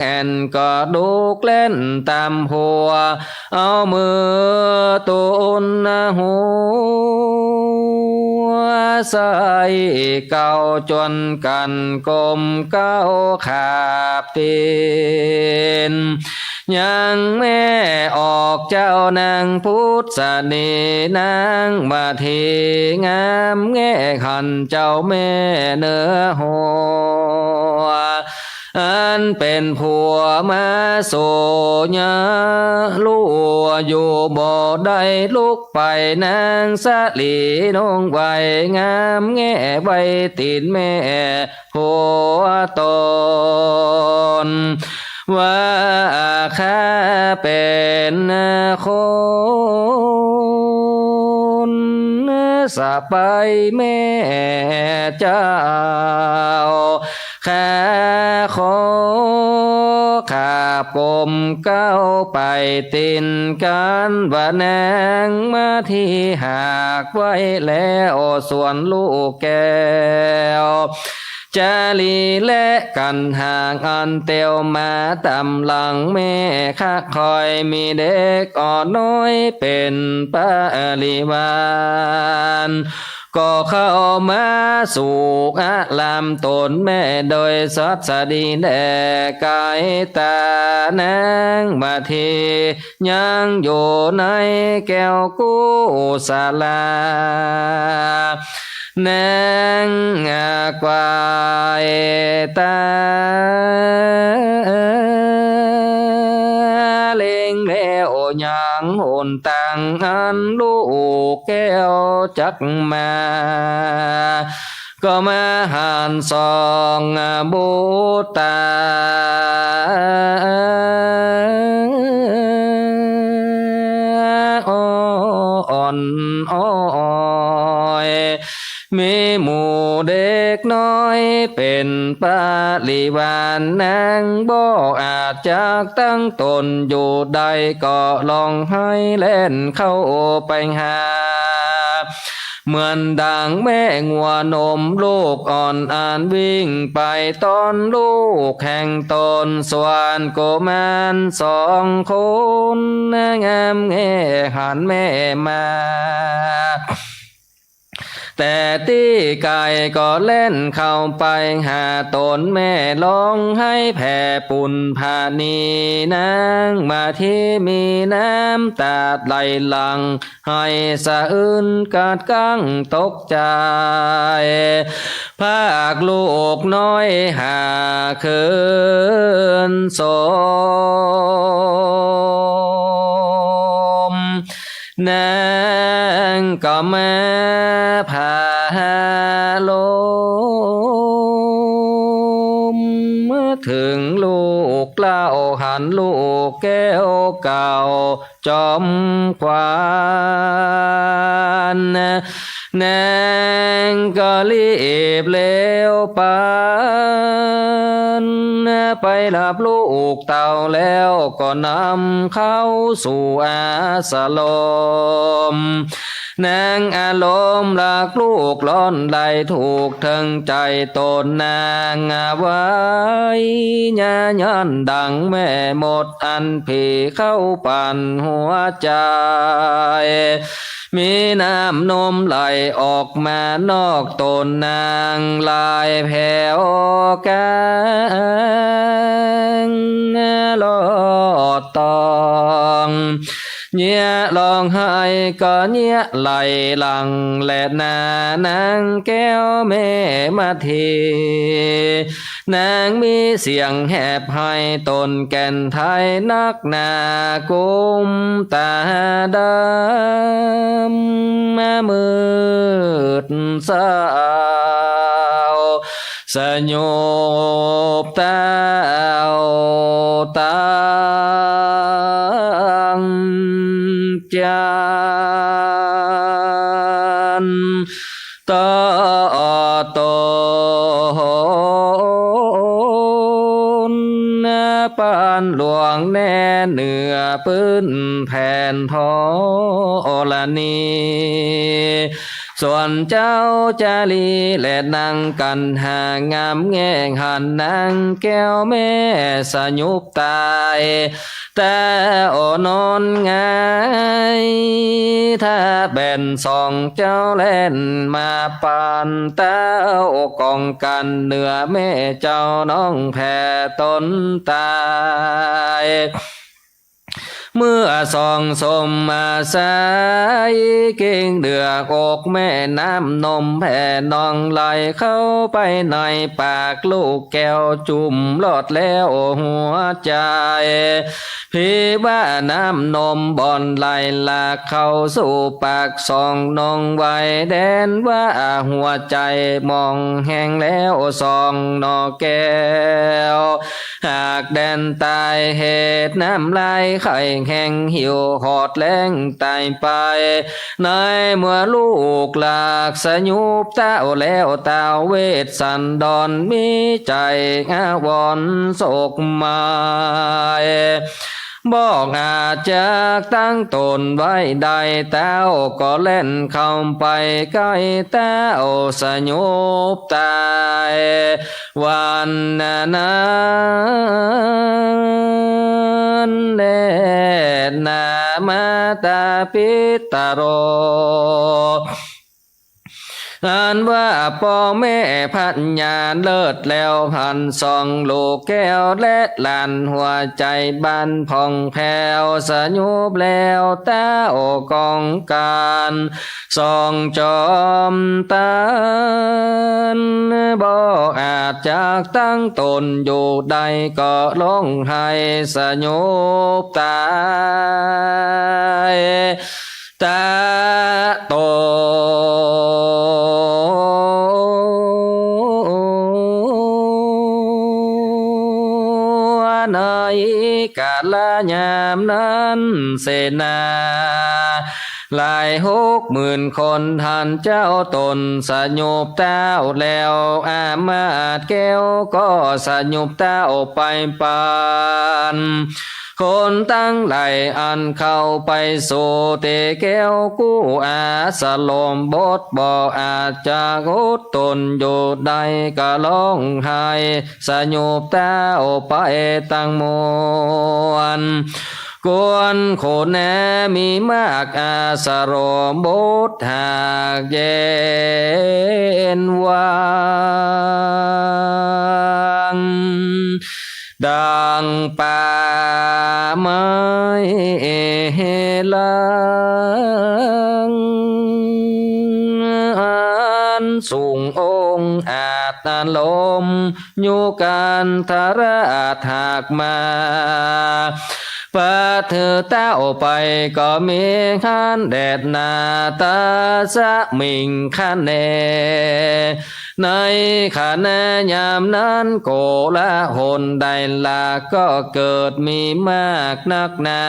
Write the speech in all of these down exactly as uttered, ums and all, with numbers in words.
แอ่นกระดูกแล่นต๋ามหัว เอามือตุ๊นหัวใส่เกล้า จวนกั๋นก้มเกล้าขาบตี๋น ยังแม่ออกเจ้านางพุทธสนี นางมาทีงามแง่ หันเจ้าแม่เนื้อหัว อันเป๋นผัวมาสู่เยียะลู่ อยู่บ่ได้ลุกไป นางสาลีนุ่งไหวงามแง่ ไหวตี๋นแม่ ผัวต๋น ว่าข้าเป๋นคนสะใภ้แม่เจ้า ข้าขอขาบก้มเกล้าไปตี๋นกั๋น ว่านางมาทีหากไหวแล้ว ส่วนลูกแก้ว จารีและกั๋นหาก อันเตียวมาต๋ามหลังแม่ ข้าค่อยมีเด็กอ่อนน้อยเป๋นปริวาร ก็เข้ามาสู่อารามต๋นแม่ โดยสัตย์สะดีแด่ไกล ต๋านางมาทียังอยู่ในแก้วกุศลา นางกวายต๋าเล็งแล้วยังหนตาง อันลูกแก้วจักมา ก็มาหันส่องบุตตาอ่อนอ้อย มีหมู่เด็กน้อยเป๋นปริวาร นางบ่อาจจักตั้งต๋นอยู่ได้ ก็ฮ้องไห้แล่นเข้าไปหา เหมือนดังแม่งัวนมลูกอ่อน อันวิ่งไปต้อนลูกแห่งต๋น ส่วนกุมารสองคนงามแง่ หันแม่มา แต่ตี้ไกล ก็แล่นเข้าไปหาต๋นแม่ ฮ้องไห้แผ่ปุนผะนี นางมาทีมีน้ำต๋าไหลหลั่ง ไห้สะอื้นกัดกั้งตกใจ๋ พรากลูกน้อยหาคืนสม นางก็มาผาลม เถิงลูกเล่า หันลูกแก้วเก่า จอมขวัญ นางก็รีบเร็วปาน ไปฮับลูกเต้าแล้ว ก็นำเข้าสู่อาสรม นางอารมณ์ฮักลูกร้อนใด ถูกเถิงใจ๋ต๋นนางไว้ ย้อนดังแม่มดอันผีเข้าปั่นหัวใจ๋ มีน้ำนมไหลออกมานอกต๋นนาง ไหลแผวก๋างลอดตอง เยียะฮ้องไห้ก็เยียะไหลหลั่งแลนา นางแก้วแม่มาที นางมีเสียงแหบไห้ ต๋นแก่นไท้นักหนา กุมต๋าดำมืดเศร้า สยบเต้าตังจันทร์ ต่อต๋นปานหลวงแน่เหนือปื๊นแผ่นธรณี ส่วนเจ้าจารีแลนั่งกั๋นหางามแง่ หันนางแก้วแม่สยุปตาย แต๊วนอนหงาย ถ้าแบ่นสองเจ้าแล่นมาปาน แต๊วกองกั๋นเหนือแม่เจ้าน้องแผ่ต๋นต๋าย เมื่อสองสมอาศัย เกรงเดืออกแม่น้ำนมแผ่นองไหลเข้าไปในปากลูกแก้ว จุ่มรอดแล้วหัวใจ๋ ผีว่าน้ำนมบ่อนไหลหลากเข้าสู่ปากสองนองไว แดนว่าหัวใจ๋หมองแห้งแล้วสองหน่อแก้ว หากแดนต๋ายเหตุน้ำลายไข้แห้งหิวหอดแล้งต๋ายไป ในเมื่อลูกหลากสยุปเต้าแล้ว ท้าวเวสสันดรมีใจ๋อาวรณ์โศกหมาย บอกอาจจักตั้งต๋นไว้ได้ เต้าก็แล่นเข้าไปใก้เต้าสยุปต๋าย วันนั้นแลนา มาตาปิตโร อันว่าป้อแม่พญาเลิศแล้ว หันสองลูกแก้วและหลานหัวใจ๋บานผ่องแผ้ว สยุปแล้วเต้ากองกั๋น สองจอมตัน บ่อาจจักตั้งต๋นอยู่ได้ ก็ฮ้องไห้สยุปต๋าย ตะโต ในกาลยามนั้น เสนา หลายหกหมื่นคนหันเจ้าต๋นสยุปเต้าแล้ว อามาตย์แก้วก็สยุปเต้าไปปาน คนตังหลายอันเข้าไปสู่เตแก้วกู้อาสรมบท บ่อาจจะอดต๋นอยู่ได้ ก็ฮ้องไห้สยุปเต้าไปตังมวล กวนโขนแน่มีมาก อาสรมบทหากเย็นวาง ดังป่าไม้หลัง อันสูงองอาจอารมณ์ ยุคันธราชหากมา ประถือเต้าไปก็มีหั้นแด่นา ตัสมิงคเน ในขณะยามนั้น โกลาหลใดหลากก็เกิดมีมากนักหนา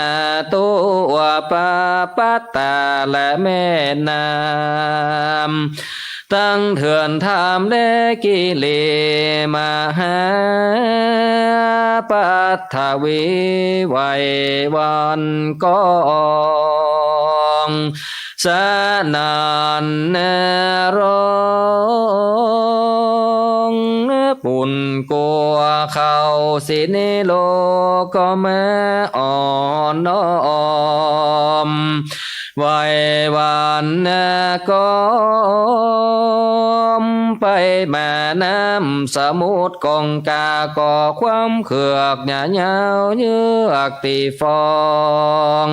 ทั่วประปัตตาและแม่น้ำ ตังเถื่อนทามและกิริมหาปัทวี ไหว้หวั่นก้อง สนั่นร้อง ปุ่นกัวเขาสินิโลก็มาอ่อนน้อม ไหว้หวั่นก้อม ไปแม่น้ำสมุทรกงกา ก่อความเคือกหยาบยาวเยือกตี้ฟอง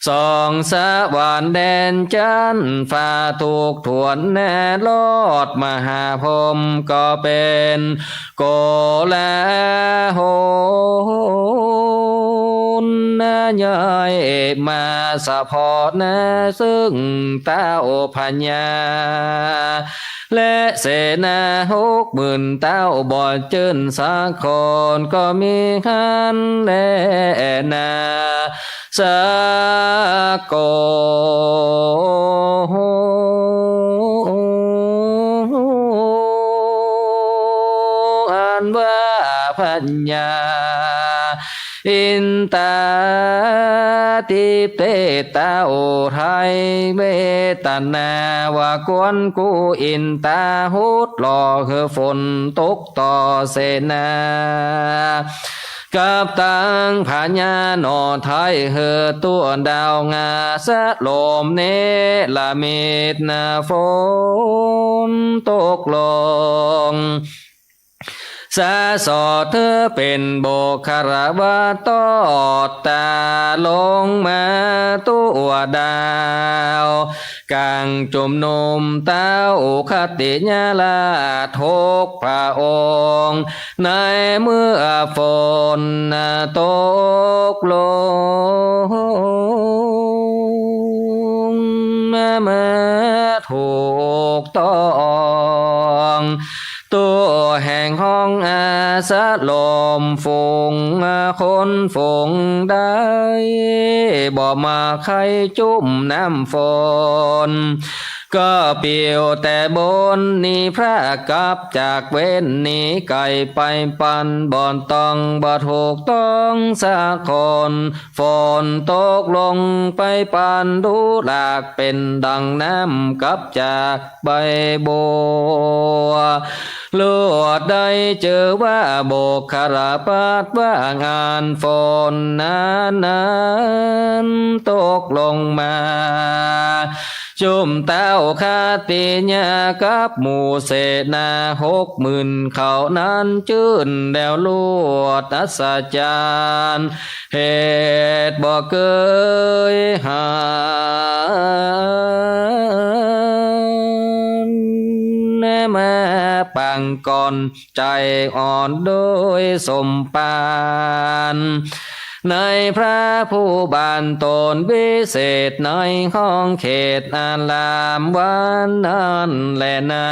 สองสวรรค์แดนจันทร์ฟ้าทุกข์ถ้วนแน่ รอดมหาพรหมก็เป๋น โกลาหลใหญ่มาสะเพาะหน้า ซึ่งเต้าพญา และเสนาหกหมื่นเต้า บ่จื้นสักคนก็มีหั้นแลนา สักคน อันว่าพญา อินตาทิเปตา โอไทยเวทนา ว่ากวนกู้อินตา หุดหล่อหื้อฝนตกต่อเสนา กับตังพญาหน่อไทย หื้อตั๋วดาวงาสะลมเนรมิต ฝนตกลง สะสอดเธอเป๋นบุคคลวัตรตอดตาลงมาตั๋วดาว กั๋งจุมนุมเต้าคติยราชหกพระองค์ ในเมื่อฝนตกลงมาถูกต้อง ตั๋วแห่งห้องอาสะลม ฝูงคนฝูงใด บ่มาใค่จุ่มน้ำฝน ก็ปิวแต่บนนี้ พระกลับจากเว้นนี้ ไก่ไปปันบ่ต้อง บ่ถูกต้องสักคน ฝนตกลงไปปันดูหลาก เป๋นดังน้ำกลับจากใบบัว ลวดได้เจอว่าบุคคลปัตรว่างอันฝนนั้นๆ ตกลงมา จุ่มเต้าคติยากับหมู่เสนา หกหมื่นเขานั้นจื้นแล้วลวดอัศจรรย์ เหตุบ่เกยหัน มาปางก่อน ใจ๋อ่อนโดยสมปาน ในพระผู้บานต๋นวิเศษ ในห้องเขตอารามวันนั้นแลนา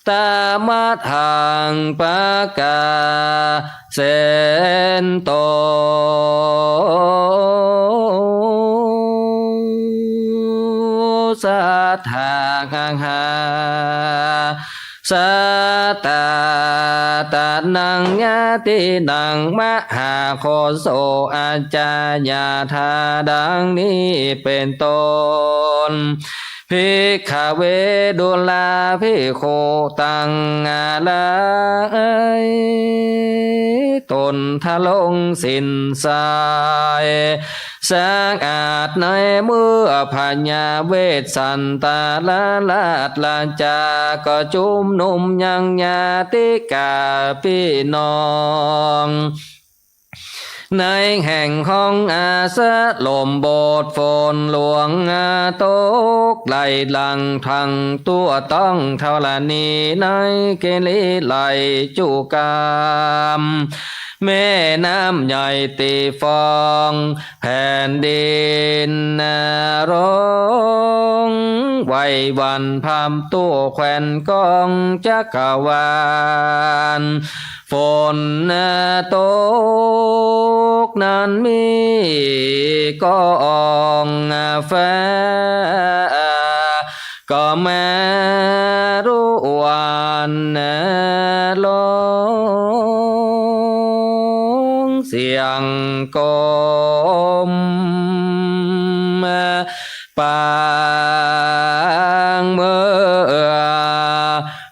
ตามะทังปะกาเสนโต สัตถาหังหา สัตตาตานังญาตินัง มหาโคโสอาจาญาถา ดังนี้เป๋นต้น ภิกขเว ดูราภิกขุ ตังอาลัย ต๋นทรงสินใส สะอาดในเมื่อพญาเวสสันตรราชราชา ก็จุมนุมยังญาติกาปี้น้อง ในแห่งห้องอาสะลมบท ฝนหลวงตกไหลหลั่งทั่งตั๋วต้องธรณี ในกิริไหลจุกาม แม่น้ำใหญ่ตีฟอง แผ่นดินร้องไหวหวั่น พร่ำทั่วแคว่นกองจักรวาล ฝนตกนั้นมีกองฟ้า ก็มาร่วนร้องเสียงกลม ปางเมื่อ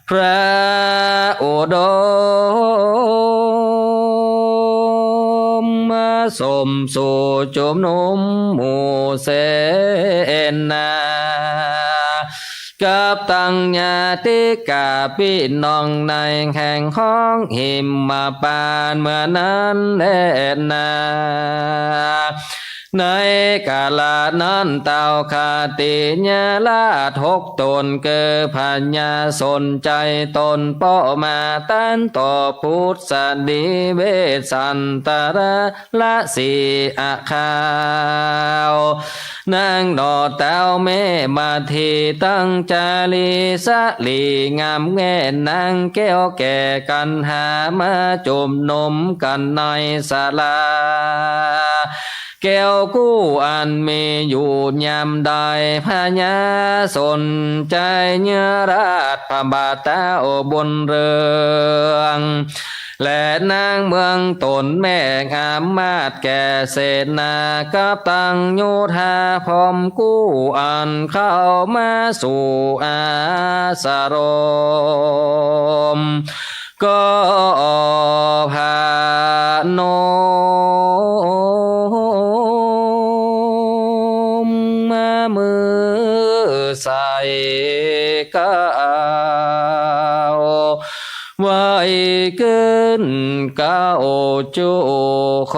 พระอุดมสมสู่จุมนุมหมู่เสนา กับตังญาติกาปี้น้องในแห่งห้องหิมพานเมื่อนั้นแลนา ในกาละนั้นเต้าคติยราชหกต๋น คือพญาสนชัยต๋นเป้อมาตันต่อพุทธดีเวสสันตรราชสีอาขาว นางหน่อเต้าแม่มาทีตังจารีสะหลีงามแง่น นางแก้วแก่กัณหามาจุมนุมกั๋นในศาลา แก้วกู้อันมีอยู่ยามใด พญาสนชัยราชพระบาทเต้าบุญเรือง และนางเมืองต๋นแม่อำมาตย์แก่เสนา กับตังโยธาพร้อมกู้ อันเข้ามาสู่อาสรม ก็ผนมมือใส่กล่าว ไหว้ขึ้นเก้าจุค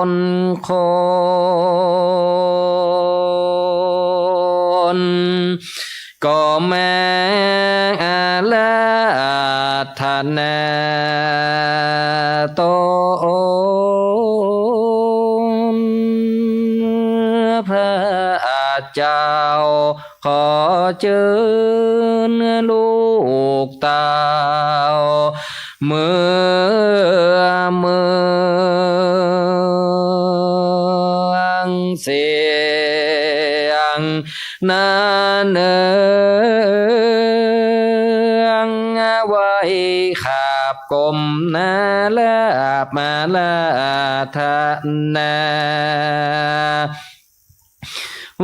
นคน ก็แม้อาราธนาต๋น พระเจ้า ขอเจิญลูกเต้า เมือง เมืองเสียงนาเนือง ไหว้ขับก้มหน้าลาบอาราธนา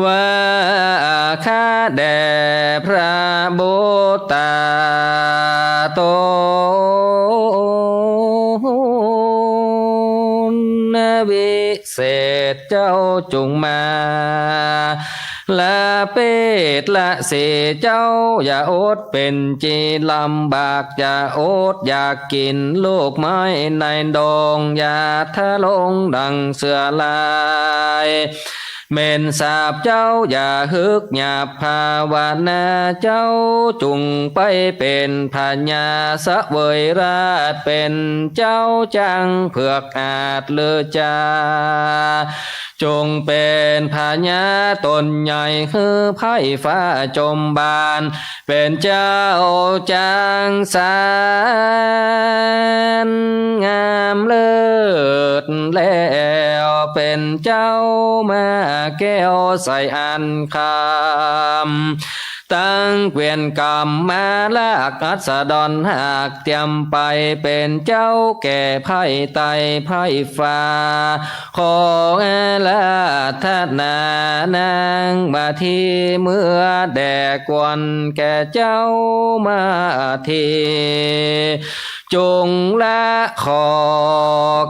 ว่าข้าแด่พระบุตรต๋น วิเศษเจ้าจุ่งมา ละเปตละสีเจ้าอย่าอด เป๋นจี๋ลำบากจะอดอยากกิ๋น ลูกไม้ในดงอย่าทะลงดังเสือลาย เม้นสาปเจ้าอย่าฮึกหยาบภาวนา เจ้าจุ่งไปเป๋นพญาเสวยราช เป๋นเจ้าจ๊างเผือกอาจลือจา จุ่งเป๋นพญาต๋นใหญ่ หื้อไพร่ฟ้าจมบาน เป๋นเจ้าจ๊างสารงามเลิศ แล้วเป๋นเจ้าม้าแก้วใสอันคำ ตั้งเกวียนกำม้าลากอัสดรหากเตรียมไป เป๋นเจ้าแก่ไพร่ไตรไพร่ฟ้า ขออาราธนานางมาที เมื่อแด่ควรแก่เจ้ามาที จุ่งละขอ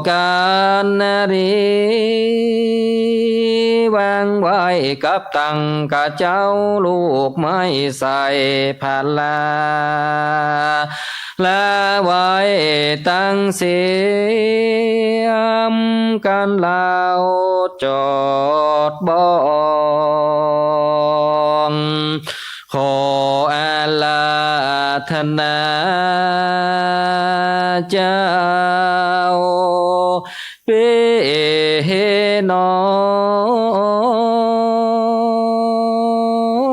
การนารีวางไว้กับตังข้าเจ้า ลูกไม้ใส่พลา ละไว้ตังเสียมกันเล่าจดบ้อง ขออาราธนาเจ้า พี่น้อ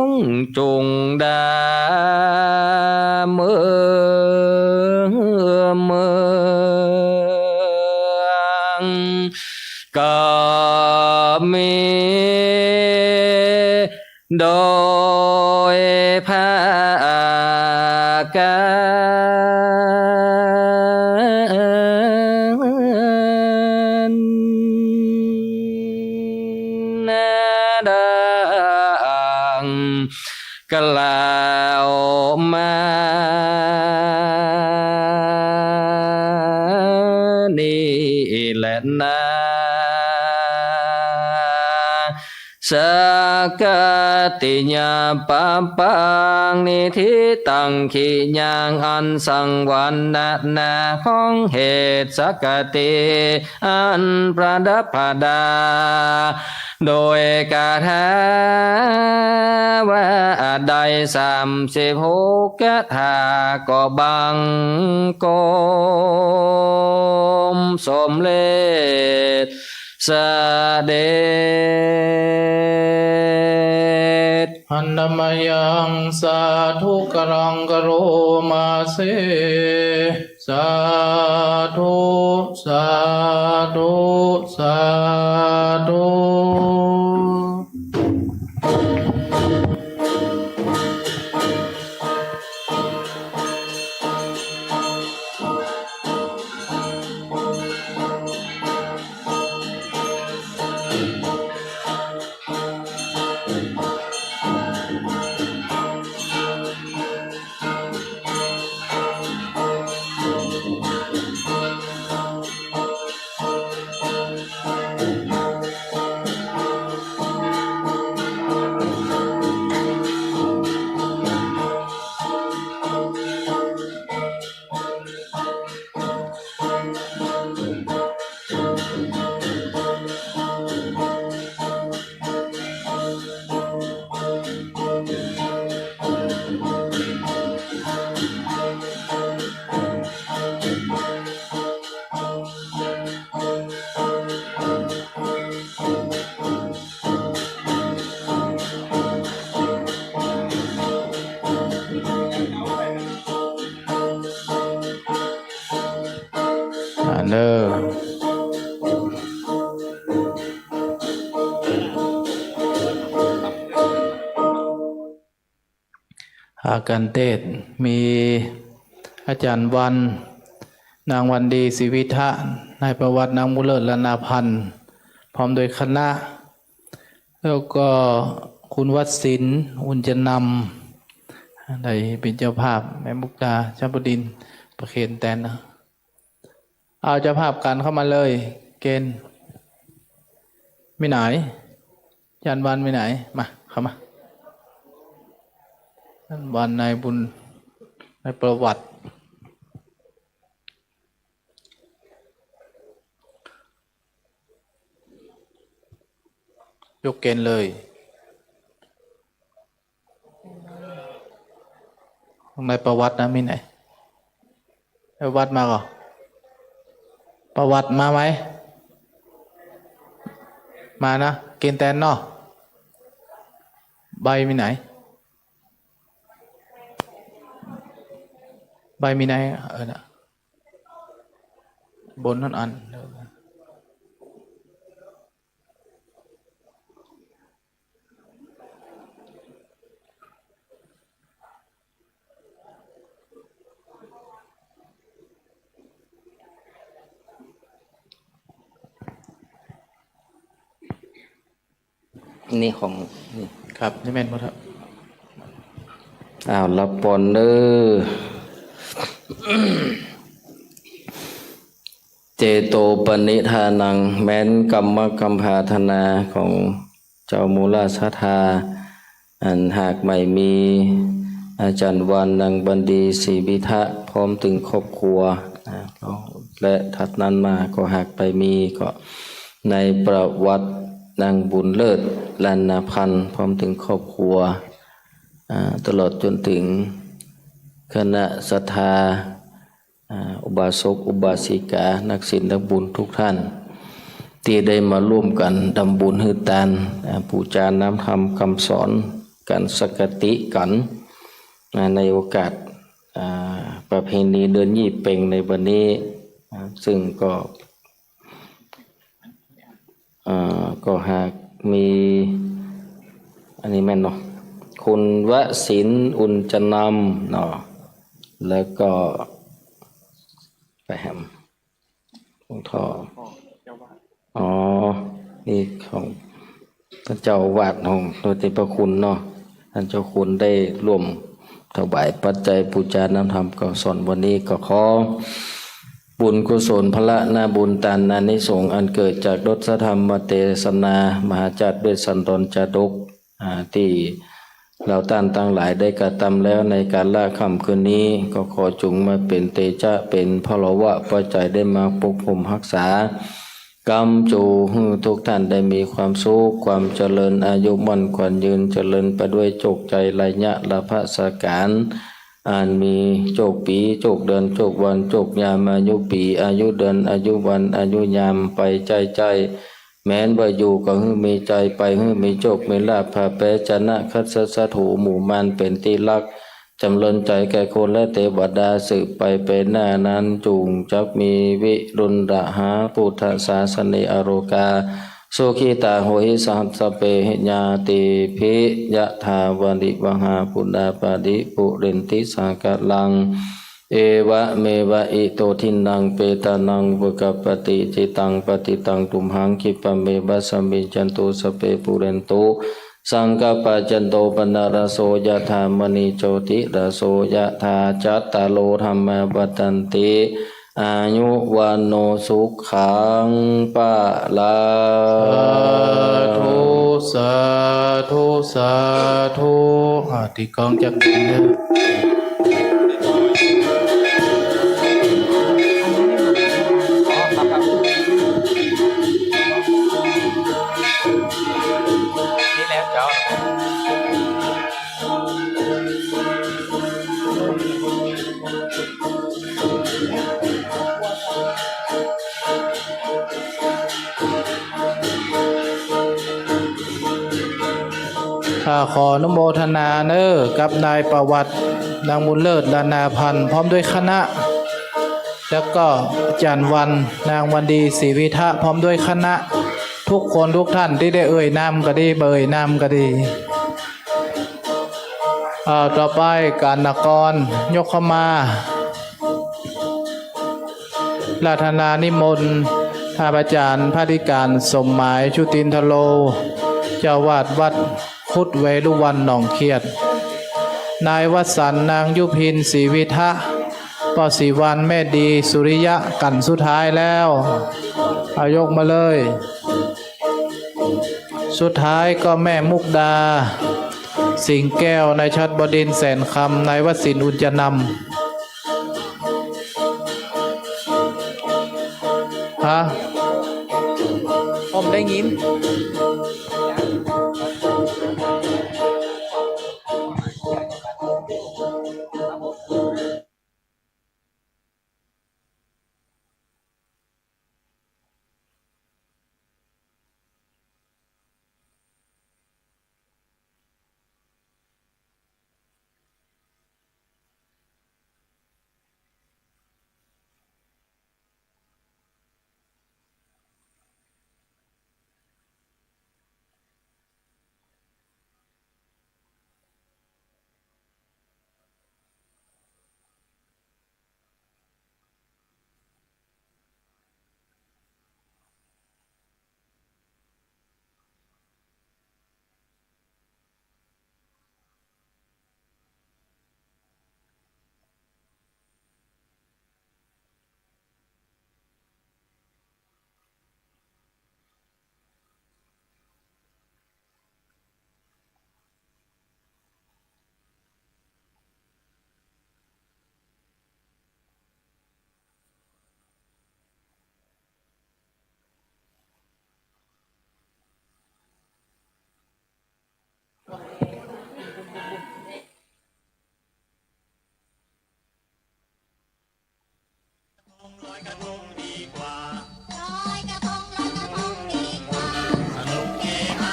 งจุ่งดาเมืองเมือง ก็มี โดยประก๋านดังกล่าวมานี้แลนา สักกะติยาปะปัง นิฏฐิตัง กิริยัง อันสังวรนานา ของเหตุสักกะติ อันประดับประดา โดยคาถาว่าได้สามสิบหกคาถา ก็บังคมสมเร็จ เสด็จ Handa mayaṃ sādhukaraṃ karomāse. Sādhu, sādhu, sādhu. เด้อ อาการเตสน์มีอาจ๋ารย์วัน นางวันดี ศรีวิทะ นายประวัติ นางบุญเลิศ ลานาพันธ์ พร้อมด้วยคณะ แล้วก็คุณวัดศิลป์ อุ่นจะนำ ได้เป๋นเจ้าภาพ แม่มุกดา ชลบุรี ประเคนแตนนะ เอาเจ้าภาพกลางเข้ามาเลย เกณฑ์ มีไหน อาจ๋ารย์วันมีไหน มา เข้ามา อาจ๋ารย์วัน นายบุญ นายประวัติ ยกเกณฑ์เลย ตรงในประวัตินะ มีไหน ประวัติมาก่อ ประวัติมาไหม มานะ เกณฑ์แตนเนาะ ใบมีไหน ใบมีไหน เออนะ บนนั่นอัน นี่ของ นี่ ครับ นี่แม่นหมดครับ อ้าว รับปอนเด้อ เจโตปณิธานัง แม้นกรรมกำปรารถนาของเจ้ามูลศรัทธา อันหากไม่มีอาจ๋ารย์วัน นางวันดี ศรีวิทะ พร้อมตึงครอบครัว นะ และถัดนั้นมาก็หากไปมีก็นายประวัติ นางบุญเลิศ ลานาพันธ์ พร้อมตึงครอบครัว อ่า ตลอดจ๋นถึงคณะศรัทธา อ่า อุบาสก อุบาสิกา นักศีลนักบุญทุกท่าน ตี้ได้มาร่วมกั๋นทำบุญหื้อตาน อ่า ปู๋จาน้ำธรรมกำสอนกั๋น สังฆาติกั๋น อ่า ในโอกาส อ่า ประเพณีเดือนยี่เป็งในวันนี้ อ่า ซึ่งก็ อ่า ก็หากมี อันนี้แม่นเนาะ คุณวสินทร์ อุ่นจะนำ เนาะ แล้วก็ ไปแหม หลวงพ่อ อ๋อ นี่ของท่านเจ้าอาวาสของพระเดชพระคุณเนาะ ท่านเจ้าคุณได้ร่วมถวายปัจจัยปู๋จาน้ำธรรมกำสอนวันนี้ ก็ขอบุญกุศลพละนาบุญตานอานิสงส์อันเกิดจากรสธรรมเตสนา มหาจาตุเวสสันดรจาดก อ่า ตี้เฮาต้านตังหลายได้กระตำแล้วในกาละค่ำคืนนี้ ก็ขอจุ่งมาเป๋นเตจะ เป๋นพลวะปัจจัยได้มาปกป้องรักษา กำจูหื้อทุกท่านได้มีความสุข ความเจริญ อายุมั่นขวัญยืน เจริญไปด้วยโจคชัย ไระยะละพัสก๋าล อันมีโจคปี๋ โจคเดือน โจควัน โจคยาม อายุปี๋ อายุเดือน อายุวัน อายุยาม ไปใจ๊ใจ๊ แม้นว่าอยู่ก็หื้อมีชัย ไปหื้อมีโชคมีลาภ พาแป๊ชนะ คัดสรรสถูหมู่มารเป๋นตี้ฮัก จ๋ำเริญใจ๋แก่คนและเตวดาสืบไปเป๋นหน้านั้น จุ่งจักมีวิรุฬหา พุทธศาสเน อโรคา สุขิตา โหหิ สหัสสะเปหิ ญาติภิ ยะถา วาริวหา ปุราปาริ ปุเรนติ สาคะรัง เอวะเมวะ อิโต ทินนัง เปตานัง อุปะกัปปติ อิจิตัง ปัตติตัง ตุมหัง ขิปปะเมวะ สมมิชฌันตุ สัพเพ ปุเรนตุ สังกัปปะ จันโท ปะนะระโส ยะถา มะณี โชติระโส ยะถา จัตตาโร ธัมมา วัฑฒันติ อายุ วัณโณ สุขัง พะลัง สาธุ สาธุ สาธุ อ่า ตีกลองจักเด้อ นี่แล้วเจ้า ข้าขออนุโมทนาเน้อ กับนายประวัติ นางบุญเลิศ ลานาพันธ์ พร้อมด้วยคณะ แล้วก็อาจ๋ารย์วัน นางวันดี ศรีวิทะ พร้อมด้วยคณะ ทุกคนทุกท่านตี้ได้เอ่ยนามก็ดี บ่เอ่ยนามก็ดี อ่า ต่อไป กานกร ยกเข้ามา ราธนานิมนต์ พระอาจ๋ารย์ พระอธิการ สมหมาย ชุตินทโล เจ้าอาวาสวัด ครุฑเวรุวัณ หนองเขียด นายวสันต์ นางยุพิน ศรีวิทะ ป้อศรีวรรณ แม่ดี สุริยะ กั๋นสุดท้ายแล้ว เอายกมาเลย สุดท้ายก็แม่มุกดา สิงห์แก้ว นายชัดบดินทร์ แสนคำ นายวสินทร์ อุญจนำ ฮะ ผมได้ยิน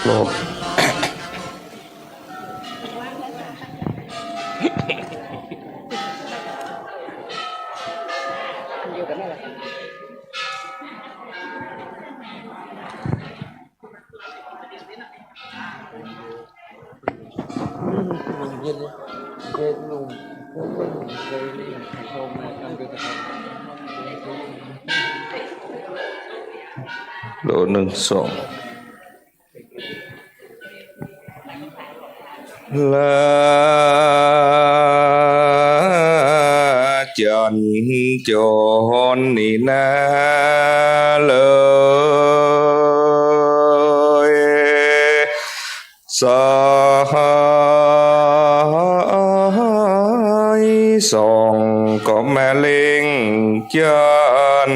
โลก โล นึ่ง สอง ละจ๋อนจ๋อนนี่นาเลย สายส่องก็มาเล็งจ๋อน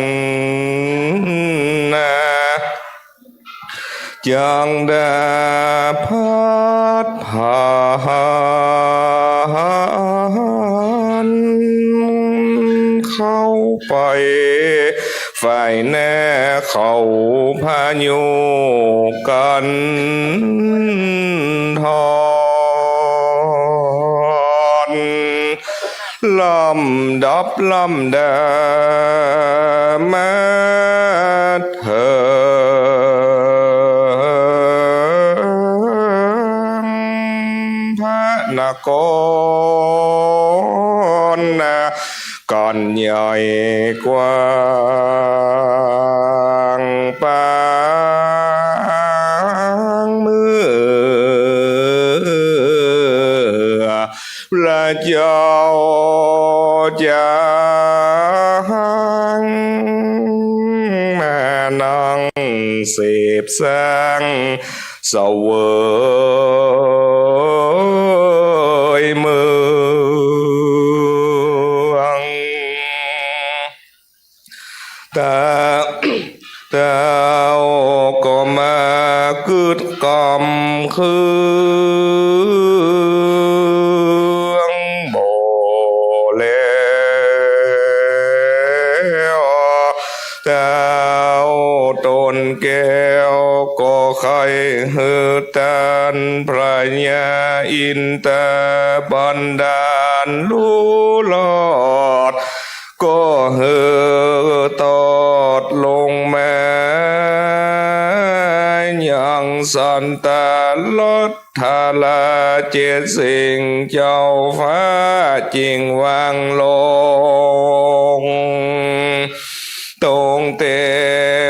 นา จั่งดาพัดผ่านเข้าไป ฝ่ายหน้าเขาพายุกันทอน ลำดับลำดามาเถิง พระนครนะ ก้อนใหญ่กว้างปางเมือง พระเจ้าจ๋างมานั่งเสพสังเสวยเมือง เต้า เต้าก็มากึ๊ดกำเคืองบ่แล้ว เต้าต๋นแก้วก็ใค่หื้อต้านพระญาอินทร์บันดาลลุรอด ก็หื้อตอดลงมา ยังสันตะลด ทาราเจ็ดสิ่งเจ้าฟ้าจึงวางลง ตรงเต็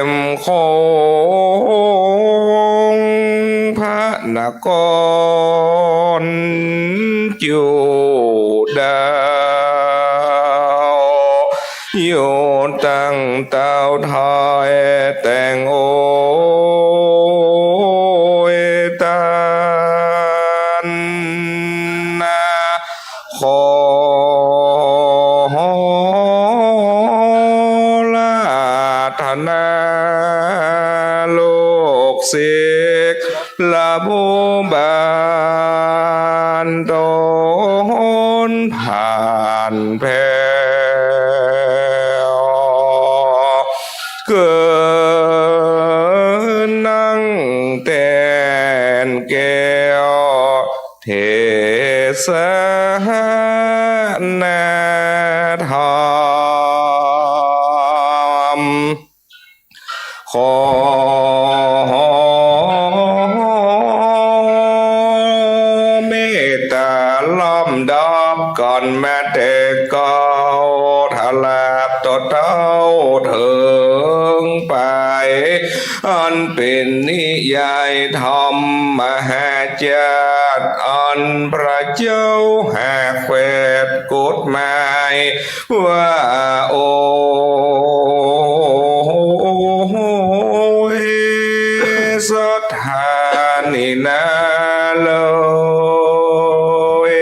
มโขงพระนครจุฑา อยู่ตั้งเต้าถอยแต่งโอยตานนา ขอราธนาลูกศิษย์ ละผู้บานตนผ่านแผ้ว เกินนั่งแตนแก้ว เทศนาธรรม ขอเมตตาล้อมดอบก่อนมาแต่เก๊า ทราบต่อเต้าเถิงไป อันเป๋นนิยายธรรมมหาจักร อันพระเจ้าหากแขวนกฎหมาย ว่าโอ้ย ศรัทธานี่นาเลย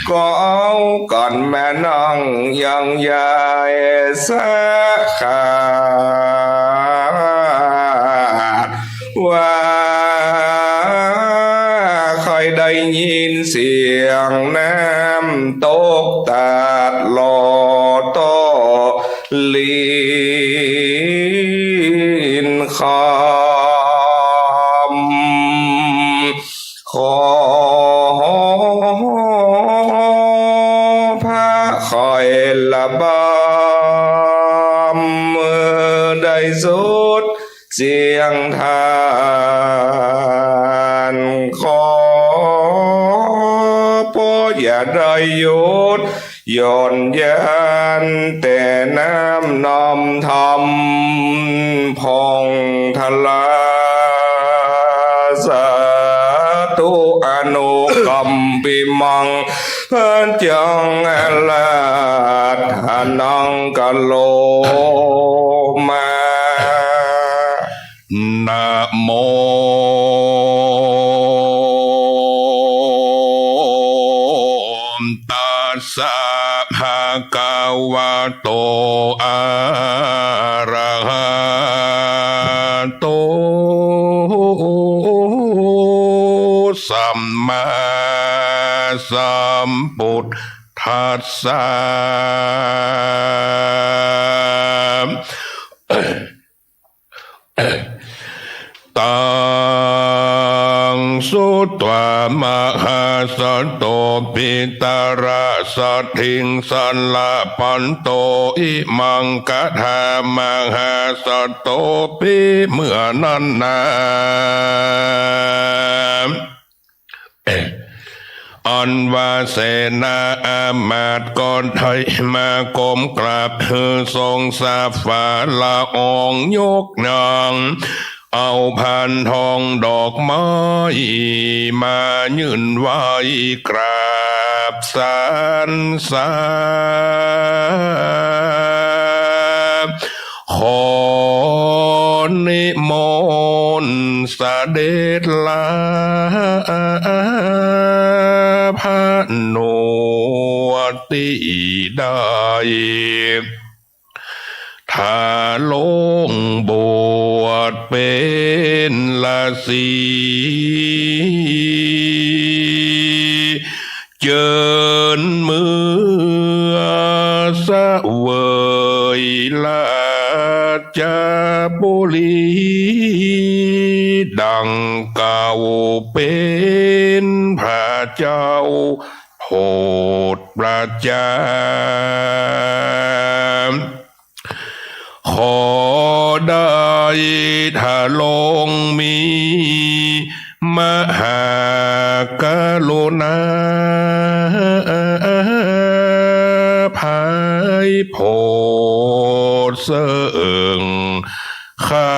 ก็เอาก่อนมานั่งยังยายสักขาด ว่าใค่ได้ยินเสียงน้ำตกตัดหล่อต่อ ลิ้นคำ ขอพระค่อยระบำ เมื่อได้สุดเสียงธาน ขอโปรดอย่าได้หยุด หย่อนยานแต่น้ำนมธรรมผ่องทะลา สาธุอนุกัมปิมัง พระจังอาราธนังกะโรมา นะโม ตัสสะ ภะคะวะโต อะระหะโต สัมมาสัมพุทธัสสะ ตัง สุตวา มหาสัตโต ปิตะระสัตถิง สัลละปันโต อิมัง กะถา มหาสัตโต ปิ เมื่อนั้นนา อันว่าเสนาอามาตย์ก็ได้มาก้มกราบหื้อทรงสาบฝ่าละอองยกย่อง เอาพานทองดอกไม้มายื่นไหว้กราบสรรเสริญ ขอนิมนต์เสด็จลาพระนวดตี้ได้ ถ้าลงบวชเป๋นฤๅษี เจิญเมือเสวยราชบุรี ดังเก่าเป๋นพระเจ้า พ โผดประจา ขอได้ทรงมีมหากรุณา ไพร่โผดเซิ่ง ข้า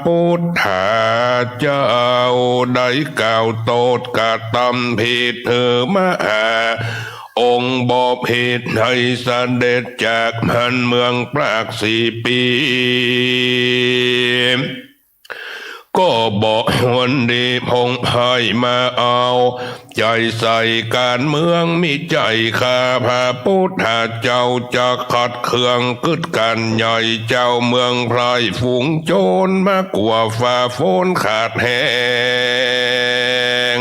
พุทธเจ้าได้กล่าวโต้ษกระตำผิดหื้อมหา องค์บ่ผิดได้เสด็จจากบ้านเมืองปรากสี่ปี ก็บ่หวนดีผงไพร่มาเอาใจ๋ใส่ก๋านเมือง มิใจ้ข้าพระพุทธเจ้าจะขัดเคืองกึ๊ดกั๋น ใหญ่เจ้าเมืองไพร่ฝูงโจรมากว่าฟ้าฝนขาดแฮง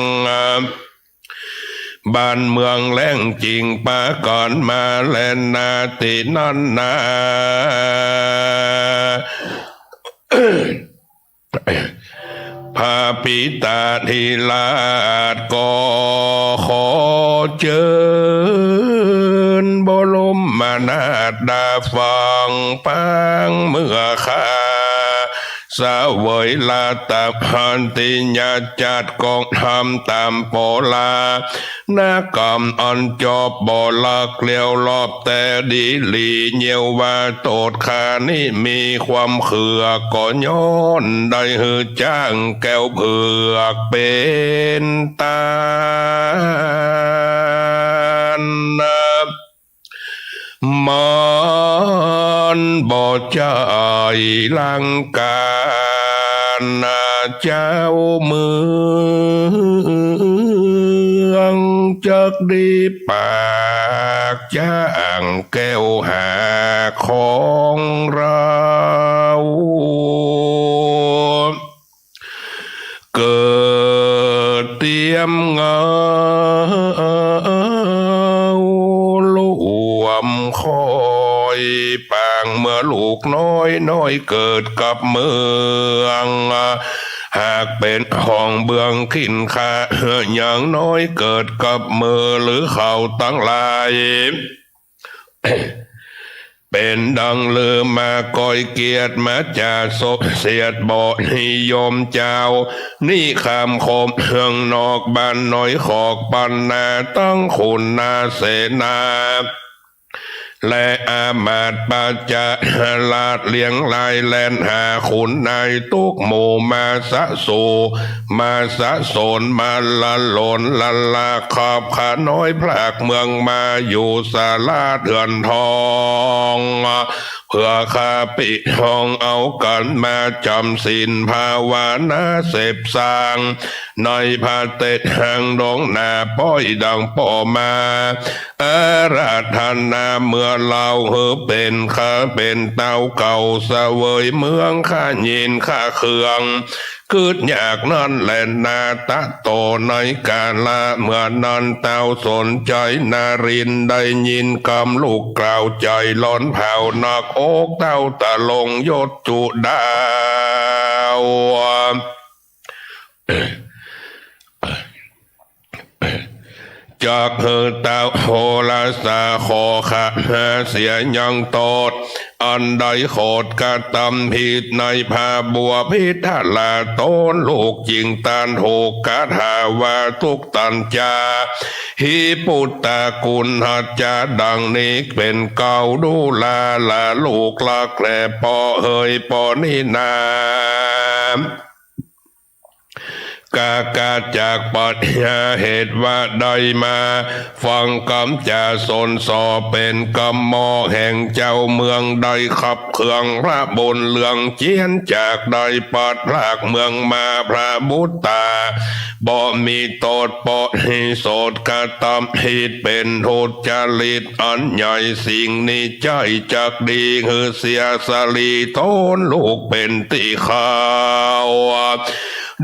บ้านเมืองแล้งจิ่งปากั๋นมาแลนาตี้นั้นนา พระปิตาธิราชก็ขอเจิญบรมนาถดาฟังปางเมื่อข้า เสวยราตภัตติยาจัดกองธรรมต๋ามโปราณกรรมอันจบบ่ลักเลี้ยวรอบแต่ดีหลี เยียะว่าโตษข้านี้มีความเคือง ก็ย้อนได้หื้อจ๊างแก้วเผือกเป๋นต้าน มันบ่ใจ้ลังก๋าน เจ้าเมืองจักดีปากจ๊างแก้วหาของเฮา เกิดเตียมเงา ร่วมคอยปางเมื่อลูกน้อย น้อยเกิดกับเมือง หากเป๋นห้องเบื้องขินขา ยังน้อยเกิดกับมือ หรือเขาตังหลาย เป๋นดังลือมาก้อยเกียรติมาจ๋าสมเสียดบ่นิยมเจ้า นิคามคมเมืองนอกบ้านน้อยขอกปันนา ตึงขุนนาเสนา และอามาตย์ประจาราชเรียงรายแล่นหาขุนนายตุ๊กหมู่มาสะสู มาสะสนมาละหลนละลา ขับขาน้อยพรากเมืองมาอยู่สาราเดือนทอง เพื่อข้าปิดห้องเอากั๋นมาจ๋ำศีลภาวนาเสพสร้าง ในพระเตจแห่งดวงหน้าป้อยดังป้อมา อาราธนาเมื่อเล่าหื้อเป๋นข้าเป๋นเต้าเก่าเสวยเมืองข้ายินข้าเคือง กึ๊ดยากนั้นแลนา ตะโตในกาละเมื่อนั้นเต้าสนใจ๋นารินทร์ได้ยินกำลูกกล่าวใจ๋ร้อนเผานัก อกเต้าตะลงยศจุดาว จักหื้อเต้าโหราสาขอขมาเสียยังโต้ษ อันได้โขดกระตำผิดในพระบัวพิทราชต๋นลูกจิ่งต้านถูกกถาว่าทุกตัญจา หิปุตตะกุณฑัจจา ดังนี้เป๋นเกล้าดูราละลูกรักแลป้อเหยป้อนี้นา กากาจากปัญญาเหตุว่าได้มาฟังกำจ๋าสนส่อเป๋นกำมอแห่งเจ้าเมืองได้ขับเคืองพระบุญเรืองเจียนจากได้ปัดพรากเมืองมาพระบุตตา บ่มีโต้ษปอนิโสดกระตำผิดเป๋นทุจริตอันใหญ่ สิ่งนี้ใจ้จักดีหื้อเสียสรีต๋นลูกเป๋นตี้เข้า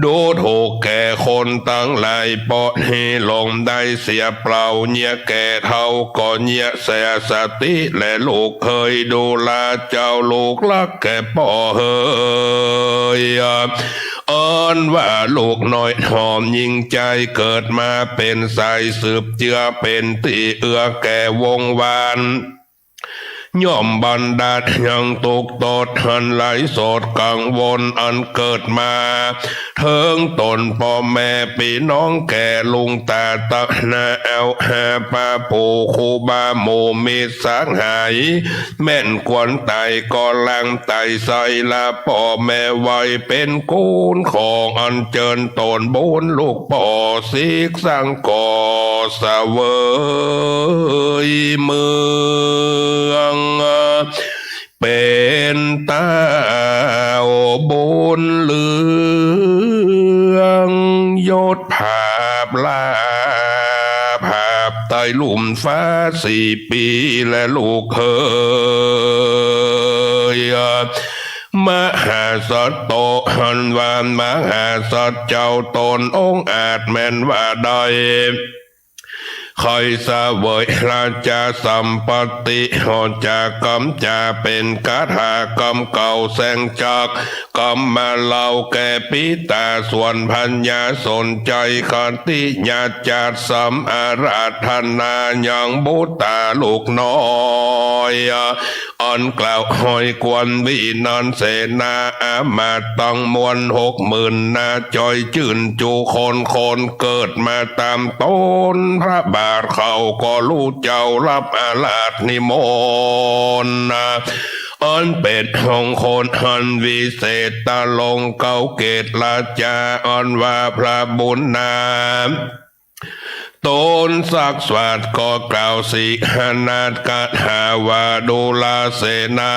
ดูถูกแก่คนตังหลายปอนิลงได้เสียเปล่า เยียะแก่เฒ่าก็เยียะเสียสติแลลูกเหย ดูราเจ้าลูกรักแก่ป้อเหย อันว่าลูกน้อยหอมหญิงใจ๋เกิดมาเป๋นสายสืบเจื้อ เป๋นตี้เอื้อแก่วงศ์วาน ย่อมบันดาลยังตุ๊กข์โต้ษอันหลายโศกกังวล อันเกิดมาเถิงต๋นป้อแม่ปี้น้องแก่ลุงต๋าตะนา แอ่วหาป้าปู่ครูบาหมู่มิตรสหาย แม่นควรต๋ายก็ล้างต๋ายไส้ ละป้อแม่ไว้เป๋นกู๋นของ อันเจิญต๋นบุญลูกป้อ สิกสังก็เสวยเมือง เป๋นต้าวบุญเรือง ยศผาบลาผาบใต้ลุ่มฟ้าสี่ปี และลูกเขย มหาสัตโต อันว่ามหาสัตว์เจ้าต๋นองอาจแม่นว่าได้ ใค่เสวยราชสัมปัตติ เหาะจากก๋ำจ๋าเป๋นคาถาก๋ำเก่าแสงจักร ก๋ำมาเล่าแก่ปิต๋าส่วนพญาสนใจ๋ คติยาจาติสำอาราธนายังบุตต๋าลูกน้อย อันกล่าวห้อยควรวินันเสนา อำมาตย์ตังมวลหกหมื่นนา จ้อยจื้นจูคน คนเกิดมาต๋ามต๋นพระบาท เขาก็ฮู้เจ้าฮับอาราธนิมนต์ อันเป๋นมงคลอันวิเศษ ตะลงเกล้าเกศราชา อันว่าพระบุญนา ต๋นสักสวัสดิ์ก็กล่าวสิหนาถคาถาว่า ดูราเสนา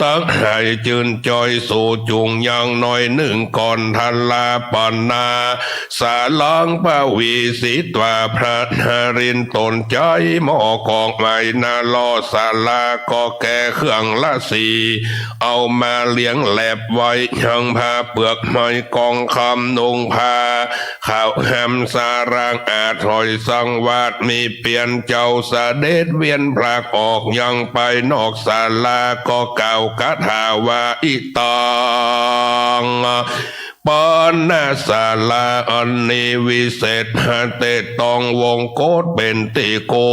ตังหลาย จื้นจ้อยสูจุ่งยังหน้อยนึ่งก่อน ทราปัณณา สารังปวีสิตวา พระนรินทร์ต๋นใจ๊หม้อกองไม้ นรสาราก็แก่เครื่องละสี เอามาเลี้ยงแหลบไว้ยังผ้าเปลือกไม้กองคำ นุ่งผ้าขาวแหมสารัง อาถอยสังวาสมีเปียรเจ้า เสด็จเวียนพลักออกยังไปนอกศาลา ก็กล่าวคาถาว่า อิตัง ปัณณสารา อันนี้วิเศษหาเตตองวงกตเป๋นตี้กู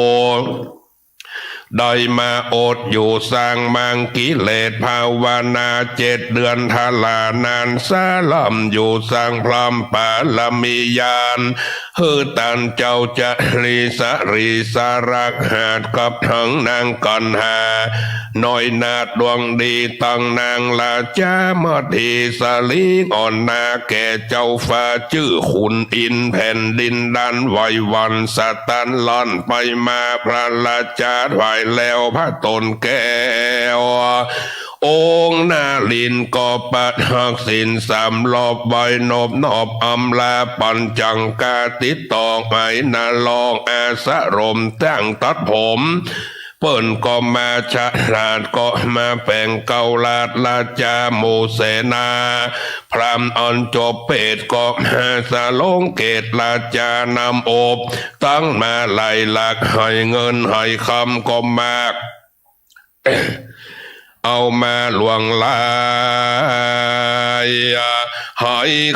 ได้มาอดอยู่สร้างมังกิเลสภาวนาเจ็ดเดือน ทรานานสาลำอยู่สร้างพรหมปารมีญาณ หื้อต้านเจ้าจรีสรีสารักหัดกับตังนางกัณหา น้อยนาถดวงดีตังนางราชามดี สลีอ่อนนาแก่เจ้าฟ้า จื้อขุนอินทร์แผ่นดินด้านไหวหวั่นสะตันล่อนไปมา พระราชาถวายแล้วพระตนแก้ว องค์นรินทร์ก็ประทักษิณสามรอบ ไหว้นบนอบอำลา ปัญจังกาติดต่อไม้นรองอาสรมตั้งตัดผม เปิ้นก็มาฉลาด ก็มาแป๋งเกล้าราชราชาหมู่เสนา พราหมณ์อันจบเปตก็มาสลงเกศราชานำอบ ตังมาลัยหลากไหเงินไหคำก็มาก เอามาหลวงหลาย ไห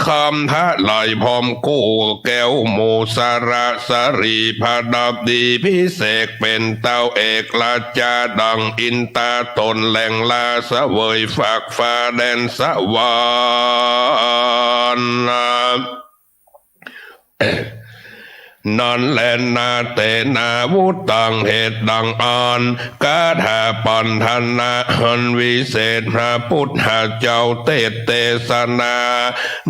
คำทะไหลพร้อมกู้แก้วหมู่สระสรีประดับดีพิเศษเป๋นเต้าเอกราชาดังอินตาตนแหล่งลาเสวยฟากฟ้าแดนสวรรค์ นั้นแลนา เตนา วุตตัง เหตุดังอั้น คาถาปัณฑนาอันวิเศษ พระปุทธเจ้าเตสน์เตสนา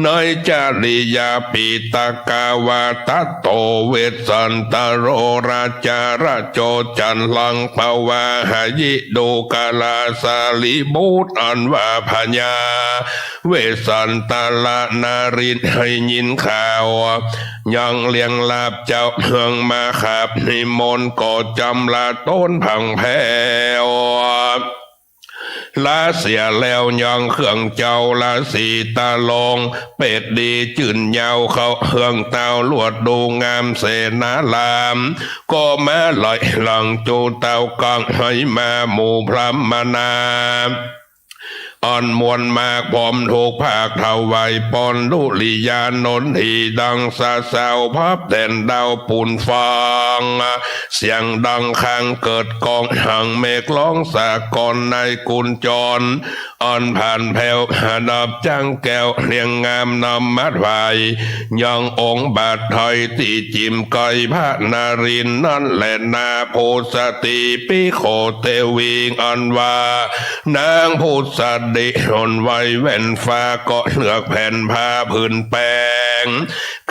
ในจริยาปิตกาว่า ทัตโต เวสสันตโร ราชาราโจ จันลังปวาหายิ ดูกราสารีบุตร อันว่าพญา เวสสันตระนรินทร์ได้ยินข่าว ยังเลี้ยงลาบเจ้าเมืองมาขับนิมนต์ ก็จำลาต๋นพังแผ้ว ลาเสียแล้วยังเครื่องเจ้าลาสีตะลง เปตดีจื้นยาวเข้าเครื่องเต้าลวดดูงามเสนาราม ก็มาไหลหลังจูเต้ากังไหมาหมู่พราหมณา อันมวลมากพร้อมทุกภาคถวายปอนดุริยานนท์ตี้ดังสะเสาพับแดนดาวปูนฟาง เสียงดังคางเกิดก้องดังเมฆร้องสากลในกุญจร อันผ่านแผวประดับจั้งแก้วเรียงงามนำมาถวาย ยังองค์บาทไทยตี้จิ๋มไกรพระนรินทร์นั้นแลนา ผุสติภิกขุเตวี อันว่านางผุสติหนไว้แว่นฟ้าก็เลือกแผ่นผ้าผืนแป๋ง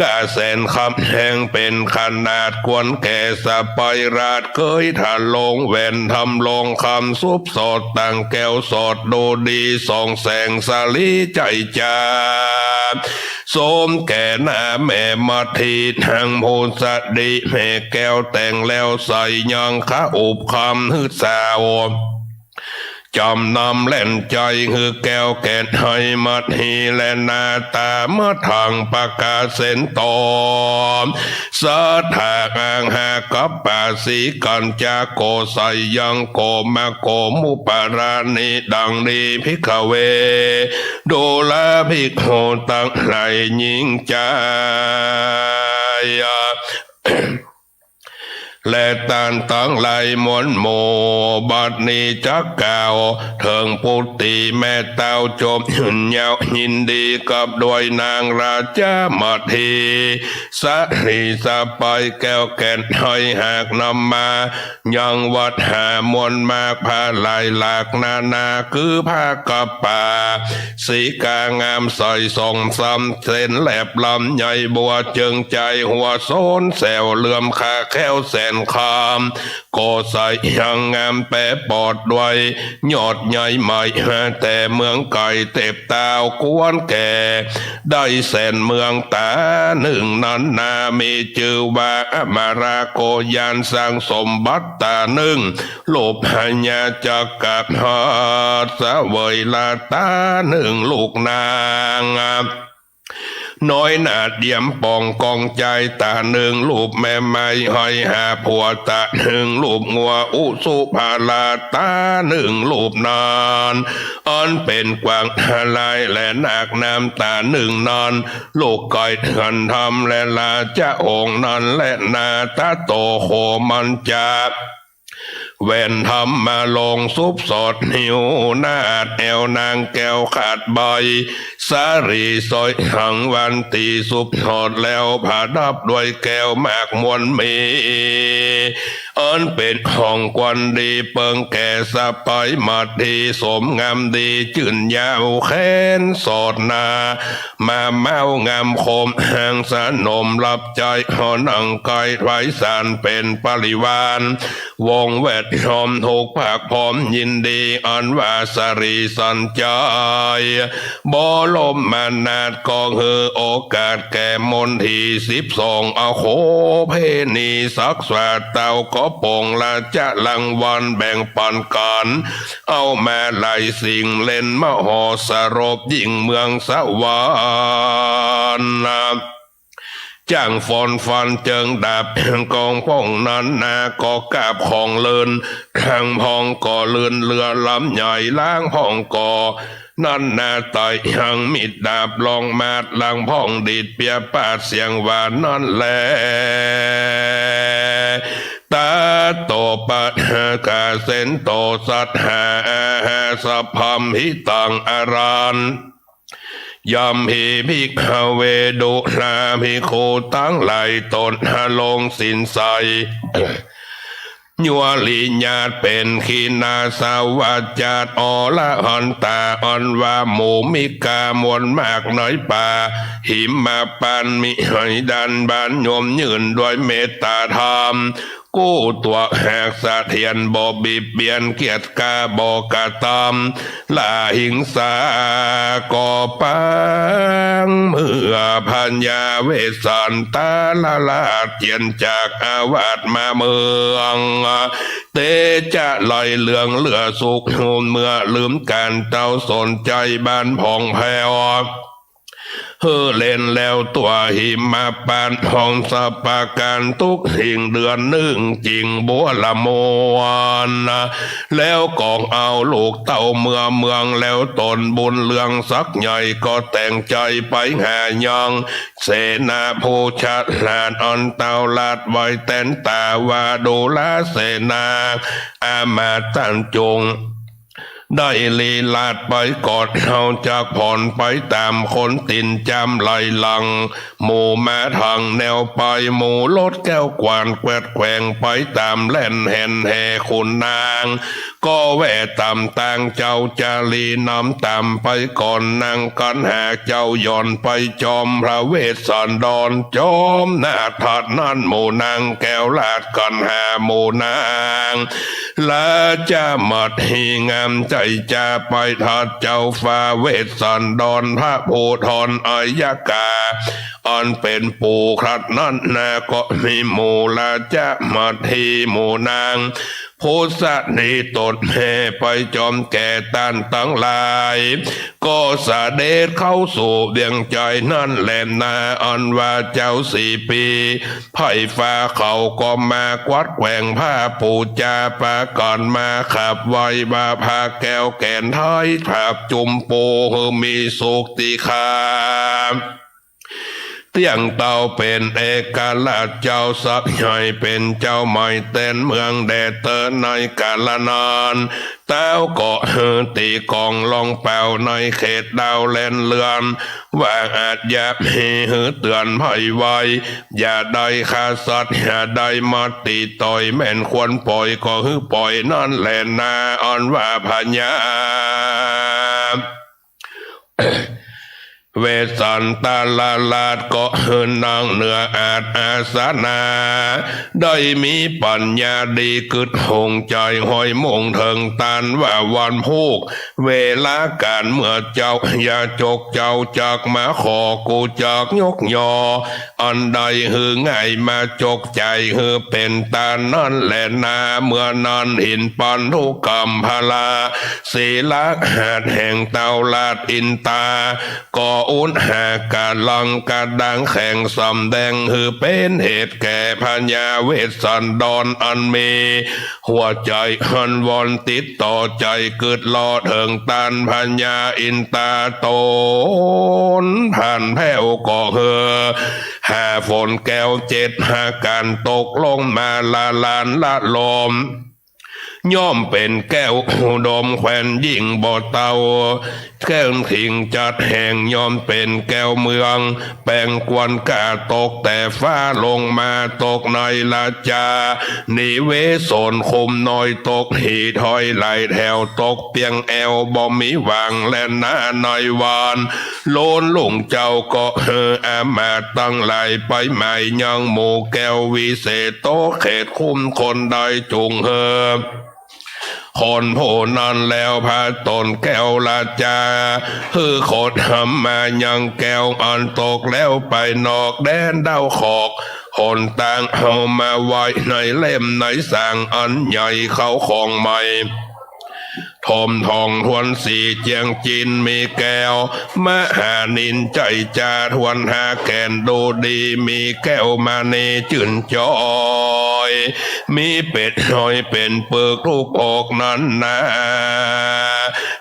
ก้าแสนคำแหงเป๋นขนาดควรแก่สะใป๊ราช เกยทะลงแหวนทำลองคำสุบสอดตั้งแก้วสอดดูดีส่องแสงสะหลีใจ๋จ๋า สมแก่หน้าแม่มัทธีนางผุสติแม่แก้วแต่งแล้วใส่ยังคาอุบคำหื้อสาว จ๋ำนำแล่นใจ๋ หื้อแก้วแก่นไฮมัทธีแลนา ต๋าเมิดหังปะกาเสนโต สัตถาอังหากัปปะสีกัญจาโก ใส่ยังโกมะโกมุปาราณิ ดังนี้ภิกขเว ดูราภิกขุตังหลายยิ่งใจ๋ และต้านตังหลายมวลหมู่ บัดนี้จักกล่าวเถิงปุตติแม่เต้าจบยืนยาว ยินดีกับด้วยนางราชมัทธี สะหลีสะใป๊แก้วแก่นไฮ หากนำมา ยังวัตถามวลมากผ้าหลายหลากนานา คือผ้ากัปปะสีกางามใส่ส่องซ้ำเส้นแหลบลำใหญ่บัวเจิงใจ๋ หัวโสนแสวเหลื่อมคาแคล้วแสนคำ ก็ใส่ยังงามแป๋ปอดด้วย ยอดใหญ่ใหม่มาแต่เมืองไก๋ เต็บเต้ากวนแก่ ได้แสนเมืองต๋านึ่งนั้นนา มีจื้อว่าอมาราโกยาน สร้างสมบัติต๋านึ่ง ลูกพญาจักรพรรดิ เสวยราชต๋านึ่งลูกนาง น้อยนาดเยี่ยมป่องกองใจ๋ต๋านึ่ง ลูกแม่ไม้ห้อยหาผัวต๋านึ่ง ลูกงัวอุสุภาราชต๋านึ่ง ลูกนอน อันเป๋นกวางทลายและนาคน้ำต๋านึ่งนอน ลูกไก่เถื่อนธรรมและราชองค์นั้นแลนา ตะโตโคมัญจะ แหวนธรรมมาลงสุบสอดหิ้วนาด แอ่วนางแก้วขาดใบ สาลีสร้อยหังวันตีสุบสอดแล้ว ผะดับด้วยแก้วมากมวลมี อันเป๋นของควรดีเปิงแก่สะใป๊มัทธี สมงามดีจื้นยาวแขนสอดหนา มาเม้างามคมหางสนม รับใจ๊หอหนังไก่ไพศาลเป๋นปริวาร วงแวดล้อมทุกภาคพร้อมยินดี อันว่าสาลีสัญชัย บรมนาถก็หื้อโอกาสแก่มนทีสิบสอง อโคเภณี ศักดิ์สาเต้าก็ปงราชรางวัลแบ่งปันกั๋น เอามาหลายสิ่งเล่นมโหสรพยิ่งเมืองสวรรค์ จ้างฝนฟันเจิงดาบกองพงนั้นนา ก็กาบของเลิน หลังพองก็เลินเรือลำใหญ่ หลังพองก็นั้นนา ไต่หังมีดดาบลองมาด หลังพองดีดเปียปาดเสียงหวานนั้นแล ตะโตปะกาเสนโต สัตถาอาหาสัพพัมหิตังอรัญ ยัมพีภิกขเว ดูราภิกขุตังหลาย ตนหาลงศีลใส ยวริญาตเป๋นขีณาสวัจจาต อรหันตา อันว่าหมู่มิกามวลมากในป่าหิมพานต์ มิใหดันบานยมยืนด้วยเมตตาธรรม กู้ตั๋วหากเสถียร บ่บิดเบียนเกียจกล้าบ่กระตำ ละหิงสา ก็ปางเมื่อพญาเวสสันตรราช เจียนจากอาวาสมาเมือง เตจะไหลเหลืองเหลือสุข เมื่อลืมก๋านเต้าสนใจ๋บ้านผ่องแผ้ว หื้อเล็นแล้วตั๋วหิมะปานผ่องสะประก๋าน ตุ๊กสิ่งเดือนนึ่งจิ่งบัวละมวล แล้วก็เอาลูกเต้าเมือเมือง แล้วต๋นบุญเรืองศักดิ์ใหญ่ ก็แต่งใจ๋ไปหายัง เสนาผู้ฉลาด อันเต้าราชไว้แตนต๋าว่า ดูราเสนา อามาตย์ต้านจุ่ง ได้ลีลาดไปก่อน เฮาจักผ่อนไปต๋ามคนตี๋นจามไหลหลัง หมู่มาตางแนวไป หมู่รถแก้วกว้านแกว่งไปต๋ามแล่นแห่นแห่ขุนนาง ก็แว่ต๋ามตาง เจ้าจารีนำต๋ามไปก่อน นางกัณหาเจ้าหย่อนไปจอมพระเวสสันดร จอมนาฏนั้นหมู่นางแก้วราชกัณหาหมู่นาง ราชมัตถีงามใจ๋จาไปทัดเจ้าฟ้าเวสสันดร พระภูธรอัยยกา อันเป๋นปู่ครั้นนั้นนา ก็มีหมู่ราชมัตถีหมู่นาง ผู้สนิทตนแม่ไปจอมแก่ต้านตังหลาย ก็เสด็จเข้าสู่เวียงใจ๋นั้นแลนา อันว่าเจ้าสี่ปี ไพร่ฟ้าเขาก็มากวัดแกว่งผ้าปู๋จา ปากั๋นมาขับไหว้ว่า พระแก้วแก่นไทย พระจุมปู หื้อมีสุขตี้ข้า เตี้ยงเต้าเป๋นเอกราชเจ้า ศักดิ์ใหญ่เป๋นเจ้าใหม่แตนเมืองแด่เต๊อ ในกาละนั้น เต้าก็หื้อตี๋ก๋องลองเป่า ในเขตดาวแล่นเรือน ว่าอาจจะมีหื้อเตื๋อนไพร่ไว้ อย่าได้ฆ่าสัตว์ อย่าได้มาตี๋ต่อย แม่นควรป่อยก็หื้อป่อยนั้นแลนา อันว่าพญา เวสสันตราชก็หื้อนั่งเหนืออาสอาสนะ ได้มีปั๋ญญาดีกึ๊ดหงใจ๋ห้อยมุ่งเถิงต้าน ว่าวันพูก เวลาก๋านเมื่อเจ้ายาจกเจ้าจักมาขอ กูจักยกยอ อันใดหื้อง่ายมาจกใจ๋ หื้อเป๋นต๋ามนั้นแลนา เมื่อนั้นหินปันธุกัมพะละ ศิลาหาดแห่งเต้าราชอินตา ก็อุณหาการังกระด้างแข็งสำแดง หื้อเป๋นเหตุแก่พญาเวสสันดร อันมีหัวใจ๋อันวอนติดต่อใจ๋กึ๊ดรอเถิงต้านพญาอินตา ตนผ่านแผ้วก็หื้อ หาฝนแก้วเจ็ดประก๋านตกลงมาละลานละลม ย่อมเป๋นแก้วอุดมแควนยิ่งบ่เต้า แก้วถิงจัดแห่งย่อมเป๋นแก้วเมือง แป๋งกวนก้าตกแต่ฟ้าลงมา ตกในราชานิเวศน คุมน้อยตกหี่ถ้อยไหลแถว ตกเปียงแอวบ่มีหว่างแลนา ในวันโลนลุ่งเจ้าก็หื้ออามาตย์ตังหลายไปหมายยังหมู่แก้ววิเศษโต เขตคุ้มคนได้จุ่งหื้อ คนผู้นั้นแล้วพาตนแก้วราชา หื้อคนทำมายังแก้วอันตกแล้วไปนอกแดนดาวขอก หนตางเอามาไว้ในเล่มในสางอันใหญ่เข้าของใหม่ ถมทองถ้วนสีเจียงจินมีแก้ว มหานิลใจ๋จาถ้วนห้าแก่นดูดี มีแก้วมณีจื่นจอย มีเป๋นหอยเป๋นเปือกทุกออกนั้นนา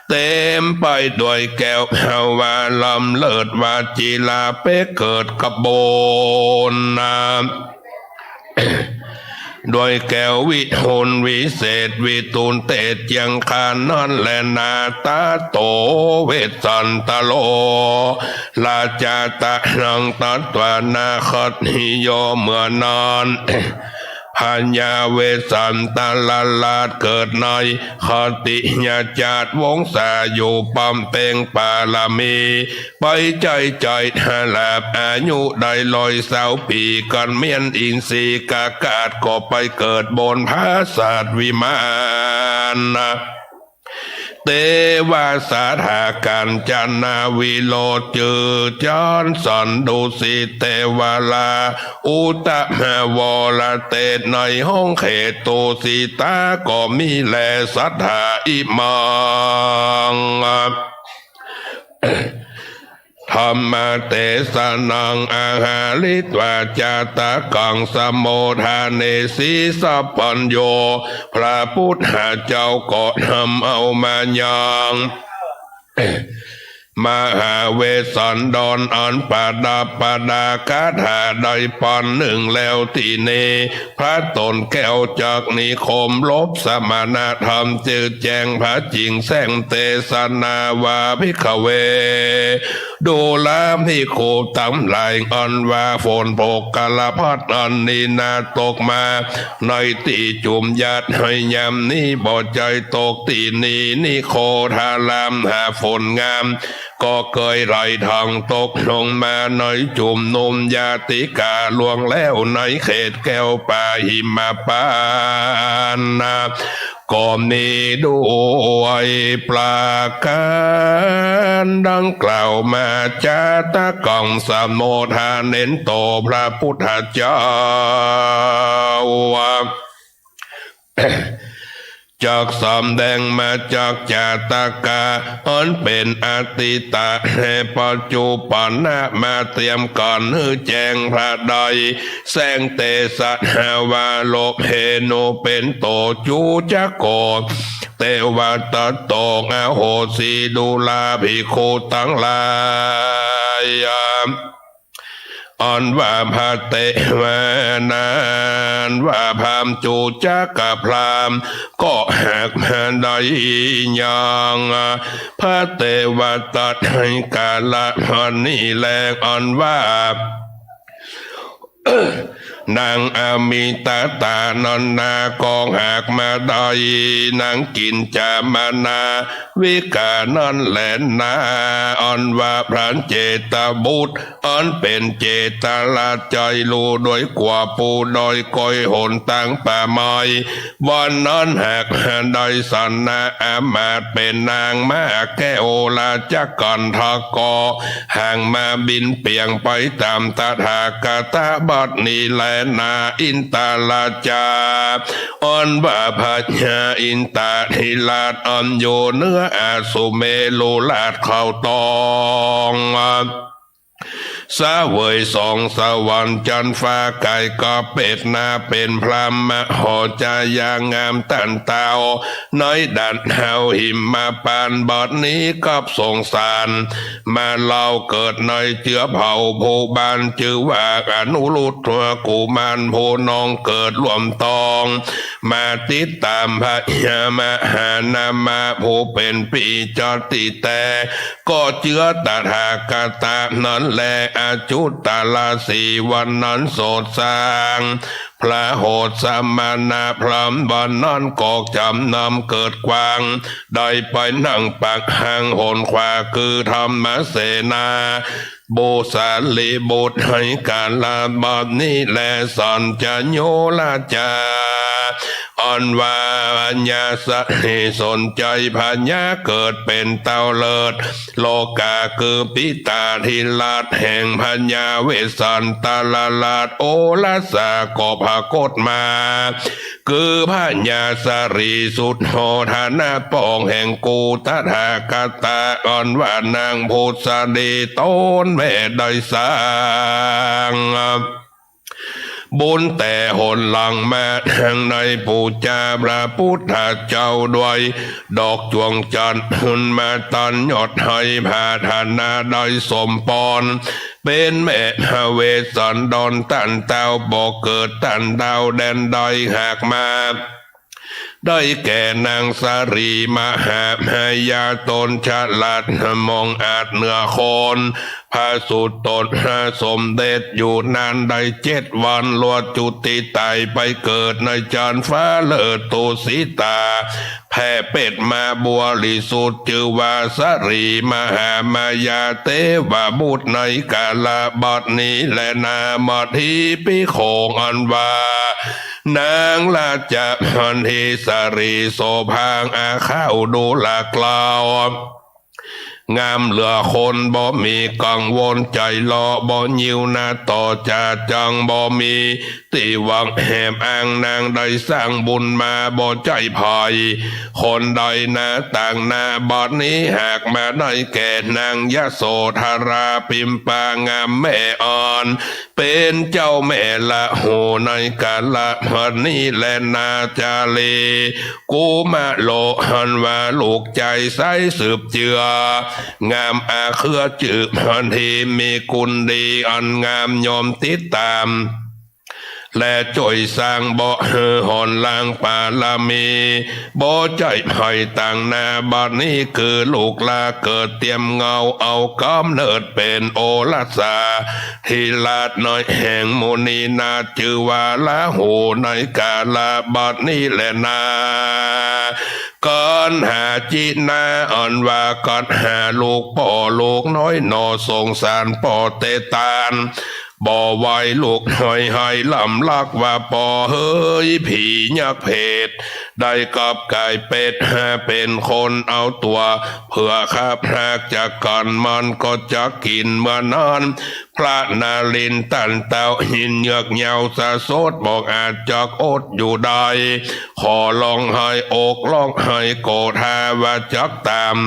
เต๋มไปด้วยแก้ว หาว่าล้ำเลิศว่าจีราเป๊กเกิดกระโบนนา ด้วยแก้ววิทูลวิเศษวิทูลเตศเจียงคานนั้นแลนา ตาโตเวสสันตโร ราชาตะนังตัตวานาคติโย เมื่อนั้น พญาเวสสันตราชเกิดในคติยชาติวงศาอยู่บำเพ็งปารมี ไปใจ๋ใจ๋ถลาบอายุได้ร้อยซาวปี๋ กั๋นเมียนอินทรีย์กากาศก็ไปเกิดบนผาสาทวิมาน เตวาสาธากัญจนาวิโรจน์ จื้อจันทร์สันดุสิตเตวาลา อุตตมวรเตศในห้องเขตตุสิตา ก็มีแลสัตถาอิมัง ธัมมเตสนัง อาหาริत्वा จาตกัง สโมทาเนสี สัพพัญญู พระพุทธเจ้าก็นำเอามายัง มหาเวสสันดรอันประดับประดาคาถาได้ปอนหนึ่งแล้วตี้นี้ พระตนแก้วจักนิคมลบสมณธรรม จื้อแจ้งพระจิ่งแสดงเตสนาว่า ภิกขเว ดูราภิกขุตังหลาย อันว่าฝนปกกลพัดอันนี้นาตกมา ในตี้จุมหยาด ในยามนี้บ่ใจ้ตกตี้นี้ นิโคธารามหาฝนงาม ก็เกยไหลทางตกลงมาในจุมนุมญาติกาล่วงแล้วในเขตแก้วป่าหิมพานต์ ก็มีด้วยประก๋านดังกล่าวมา จาตกัง สโมทาเนโต พระพุทธเจ้า จักสำแดงมาจักจาตกะ อันเป๋นอตีตะแห่ปัจจุปันนะ มาเตรียมก๋อนหื้อแจ้งพระไตร แสดงเตสนาว่า โลเภนุ เป๋นโต จุจโก เตวะตะโต อโหสี ดูราภิกขุตังหลาย อันว่าพระเตวะนา อันว่าพราหมณ์จุจกพราหมณ์ ก็หากมาได้ยัง พระเตวะตะในกาละนี้แล อันว่า นางอมิตตานั้นนา ก็หากมาได้นางกิญจามนาวิกานั้นแลนา อันว่าพระเจตบุตร อันเป๋นเจตราชใจ๋หลู่โดยกว่าผู้โดยโกยหนตางป่าไม้ วันนั้นหากได้สนะอำมาตย์เป๋นนางม้าแก้วราชกัณฑะ ก็หากมาบินเปียงไปต๋ามตถาคตบัดนี้แลนา อินทราชา อันว่าพญาอินทราธิราช อันอยู่เหนืออสุเมรุราชเขาตอง เสวยสองสวรรค์จั๊นฟ้าก๋ายกะเปตนา เป๋นพราหมณ์มโหจายางามต้านเต้า ในดันเฮาหิมพานต์บัดนี้กับสงสาร มาเล่าเกิดในเจื้อเผ่าภูบาล จื้อว่าอนุรุทธกุมาร ผู้น้องเกิดร่วมตอง มาติดต๋ามพญามหานามะ ผู้เป๋นปี้จาติแต๊ ก็เจื้อตถาคตนั้นแล อจุตตราสีวันนั้นโสตสร้าง พระโหสมณพราหมณ์วันนั้นก็จ๋ำนำเกิดกว้าง ได้ไปนั่งปักหั้งหนขวาคือธรรมเสนา บุสาลีบุตรในกาละบัดนี้แล สัญจโยราชา อันว่าพญาสลีสนชัยพญาเกิดเป๋นเต้าเลิศ โลกาคือปิตาธิราชแห่งพญาเวสสันตรราช โอรสาก็ผะโกฏมา คือพญาสลีสุทโธทนะ ป้องแห่งกู่ตถาคต อันว่านางผุสลีต๋นแม่ได้สร้าง บุญแต่หนหลังมา นางได้ปู๋จาพระปุทธเจ้าด้วยดอกจวงจันทร์ หื้นมาตันยอด หื้อผาถนาได้สมปอน เป๋นแม่พระเวสสันดร ต้านเต้าบ่เกิด ต้านดาวแดนใดหากมา ได้แก่นางสลีมหามายาต๋นฉลาดมองอาจเหนือคน ผะสุตนสมเด็จอยู่นานได้เจ็ดวัน ลวดจุติต๋ายไปเกิดในจั๊นฟ้าเลิศตุสิตา แผ่เปตมาบริสุทธิ์ จื้อว่าสลีมหามายาเตวบุตร ในกาละบัดนี้แลนา มะถิปิโข อันว่า นางราชมะเทสรีโสภา อาข้าวดูหลากล่าว งามเหลือคน บ่มีกังวลใจ๋ลอ บ่ยิวนาต่อจ๋าจัง บ่มีตี้หวังแหมอ้าง นางได้สร้างบุญมา บ่ใจ้ใผคนใดนา ต่างนา บัดนี้หากมาได้แก่นางยโสธรา ปิมปางามแม่อ่อน เป๋นเจ้าแม่ละหู ในกาละบัดนี้แลนา จารี กุมโรหันว่าลูกใจ๋ใสสืบเจืองาม อาเครือจื้อพันธุ์ดี มีกุณดีอันงาม ยอมติดต๋าม และจ้วยสร้างบ่หื้อหอน ล้างปารมี บ่ใจ้ใผต่างนา บัดนี้คือลูกลาเกิดเตียมเงา เอาก๋ำเนิดเป๋นโอรสา ธิราชในแห่งมุนีนาถ จื้อว่าละหู ในกาละบัดนี้แลนา กัณหาจินา อันว่ากัณหาลูกป้อ ลูกน้อยหนอ สงสารป้อเตตาน บ่ไหวลูกน้อยไห้ลำลักว่า ป้อเฮย ผียักษ์เผต ได้กลับก๋ายเป๋น หาเป๋นคนเอาตั๋ว เปื้อขับหากจากกั๋น มันก็จักกิ๋นเมื่อนั้น พระนรินทร์ต้านเต้า ยินเยือกเย้าสะสด บ่อาจจักอดอยู่ได้ ขอร้องไห้อกร้องไห้โกธา ว่าจักต๋าม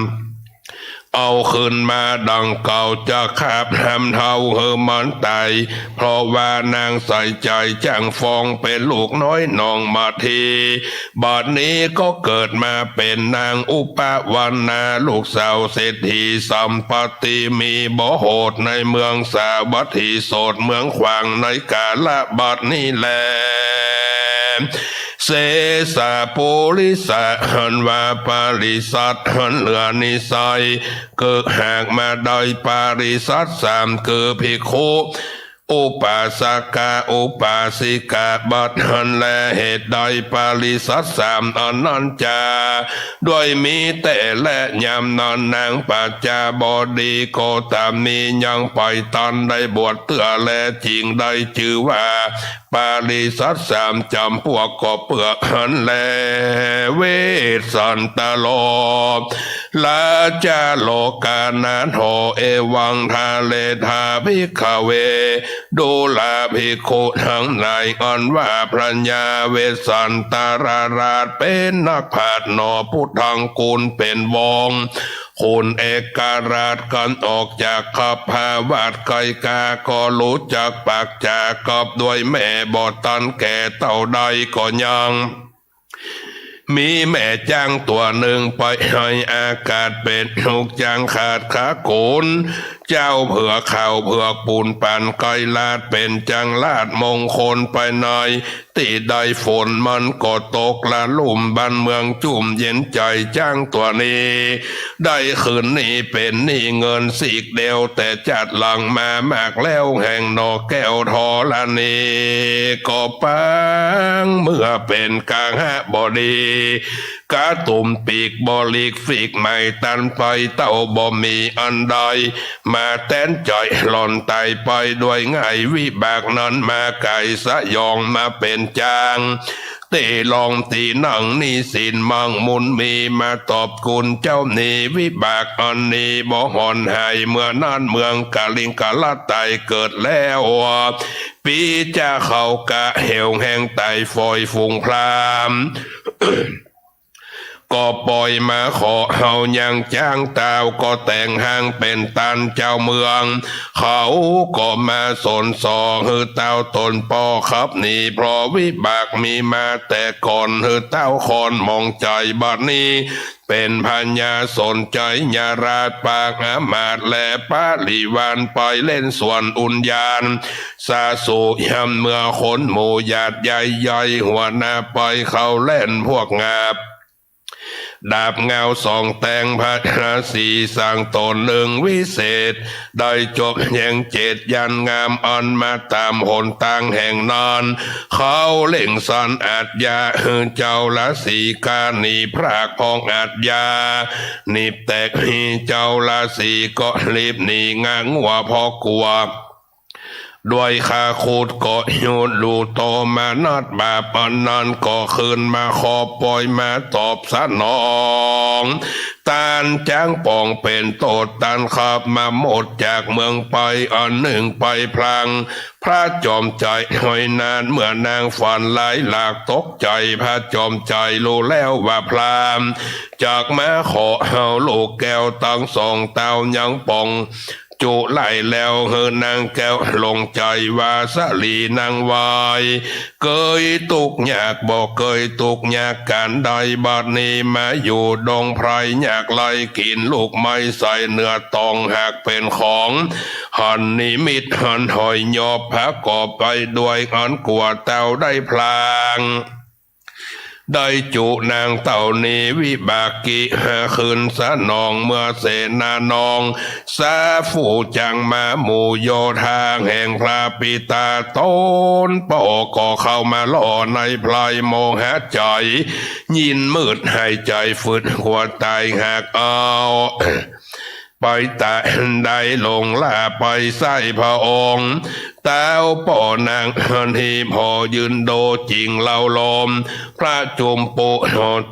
เอาคืนมาดังเก่า จักขับห้ามเฒ่าหื้อมันต๋าย เพราะว่านางใส่ใจ๋จ้างฟ้อง เป๋นลูกน้อยน้องมาที บัดนี้ก็เกิดมาเป๋นนางอุปวรรณา ลูกสาวเศรษฐีสัมปติ มีบ่โหดในเมืองสาวัตถี โสดเมืองขวาง ในกาละบัดนี้แล เสสะปุริสะ หันว่าปริษัท หันเหลือนิสัย คือหากมาได้ปริษัทสาม คือภิกขุ อุปาสกะ อุปาสิกา บัดหันแล เหตุใดปริษัทสามอันนั้นจา ด้วยมีแต๊แล ยามนั้นนางปัจจาบดีโคตมี ยังไปตันได้บวชเตื้อแล จึงได้จื้อว่า ปริษัทสามจ๋ำปวก ก็เปื้อหันแล เวสสันตโร ราชาโลกานาโถ เอวังทะเรทาภิกขเว ดูราภิกขุตังหลาย อันว่าพระยาเวสสันตรราชเป๋นนักปราชญ์หนอ พุทธังกุลเป๋นวง คุณเอกราช กันออกจากคัพพาวัตรไกกา ก็ฮู้จักปากจ๋ากับด้วยแม่ บ่ตันแก่เต้าใดก็ยัง มีแม่จ๊างตั๋วนึ่งไปไห้อากาศ เป๋นลูกจ๊างขาดขาโก๋น เจ้าเผือกข้าวเผือกปูนปั๋นไกลาด เป๋นจ๊างลาดมงคลไปใน ตี้ใดฝนมันก็ตกละลุ่ม บ้านเมืองจุ่มเย็นใจ๋ จ๊างตั๋วนี้ ได้คืนหนี้เป๋นหนี้เงินซีกเดียว แต่จัดหลังมามากแล้วแหงหนอ แก้วธรณี ก็ปางเมื่อเป๋นกหบดี กระตุ่มปีกบ่หลีกฟีกใหม่ตันไป เต้าบ่มีอันใดมาแตนใจ๋ หล่อนต๋ายไปด้วยง่าย วิบากนั้นมาก๋ายสยอง มาเป๋นจ๊าง ตี้ลองตี้นั่งหนี้สินมั่งมูลมี มาตอบกุณเจ้าหนี้ วิบากอันนี้บ่หอนหาย เมื่อนั้นเมืองกลิงกะละต๋ายเกิดแล้ว ปี๋จาเข้ากะเหวแห่งต๋าย ฝ่อยฝูงพราหมณ์ ก็ป่อยมาขอเฮายังจ๊าง เต้าก็แต่งฮังเป๋นต้านเจ้าเมือง เขาก็มาสนส่อหื้อเต้าตนป้อขับหนี เพราะวิบากมีมาแต่ก่อน หื้อเต้าคอนหมองใจ๋ บัดนี้เป๋นพญาสนใจ๋ ญาราชปางอำมาตย์และปริวารไปเล่นสวนอุญญาณ สาสุยามเมื่อคนหมู่ญาติใหญ่ๆ หัวหน้าไปเข้าเล่นพวกงาบ ดาบเงาสองแตง พระราศีสร้างต๋นนึ่งวิเศษ ได้จบแห่งเจตยานงาม อันมาต๋ามหนตางแห่งนั้น เขาเล่งสันอาชญาหื้อเจ้าราศีกาหนีพราก พองอาชญาหนีบแตก เจ้าราศีก็รีบหนีงะงั่ว เพราะกั๋ว ด้วยข้าขุดก็อยู่ ลูกโตมานัดบาปอันนั้น ก็คืนมาขอปอยมาตอบสนอง ต้านจ๊างป่องเป๋นโตด ต้านขับมาหมดจากเมืองไป อันนึ่งไปพลาง พระจอมไตรห้อยนาน เมื่อนางฝันร้ายหลากตกใจ๋ พระจอมไตรฮู้แล้วว่าพราหมณ์จักมาขอเอาลูกแก้วตังสองเต้า ยังป่องจุไล่แล้ว หื้อนางแก้วลงใจ๋ วาสะลีนางวาย เกยตุ๊กข์ยากบ่เกยตุ๊กข์ยากก๋านใด บัดนี้มาอยู่ดงไพรยากไร้ กิ๋นลูกไม้ใส่เนื้อตอง หากเป๋นของ หันนิมิตหันหอยยอบ ประกอบไปด้วยอันกั๋วเต้าได้พลาง ได้จุนางเต้านี้วิบากกิริหาคืนสนอง เมื่อเสนานองสาฟู่จังมาหมู่โยธาแห่งพระปิตา ต๋นป้อก็เข้ามาล่อในไพร่โมหะใจ๋ ยินมืดหายใจ๋ฝืดกั๋วต๋าย หากเอา ไปต๋ายได้หลงล่าไปใส่พระองค์ เต้าป้อนางอันนี้ผ่อยืนโดจิ่งเล้าลม พระจุมปุ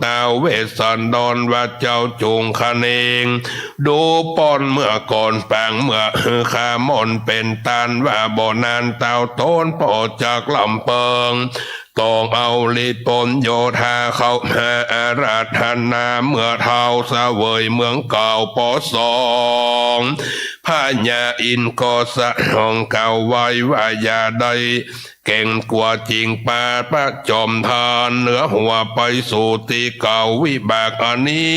ท้าวเวสสันดรว่าเจ้าจุ่งคะเนง ดูป้อนเมื่อก่อนปางเมื่อข้ามนเป๋นต้านว่าบ่นานเต้าต๋นป้อจักลำเปิง ต้องเอาฤทธิ์ปนโยธาเข้ามาอาราธนา เมื่อท้าวเสวยเมืองเก่าปอสอง พญาอินทร์ก็สนองกล่าวไว้ว่าอย่าได้เก๋งกั๋วจิ่งปาประจอมทาน เหนือหัวไปสู่ตี้เก่า วิบากอันนี้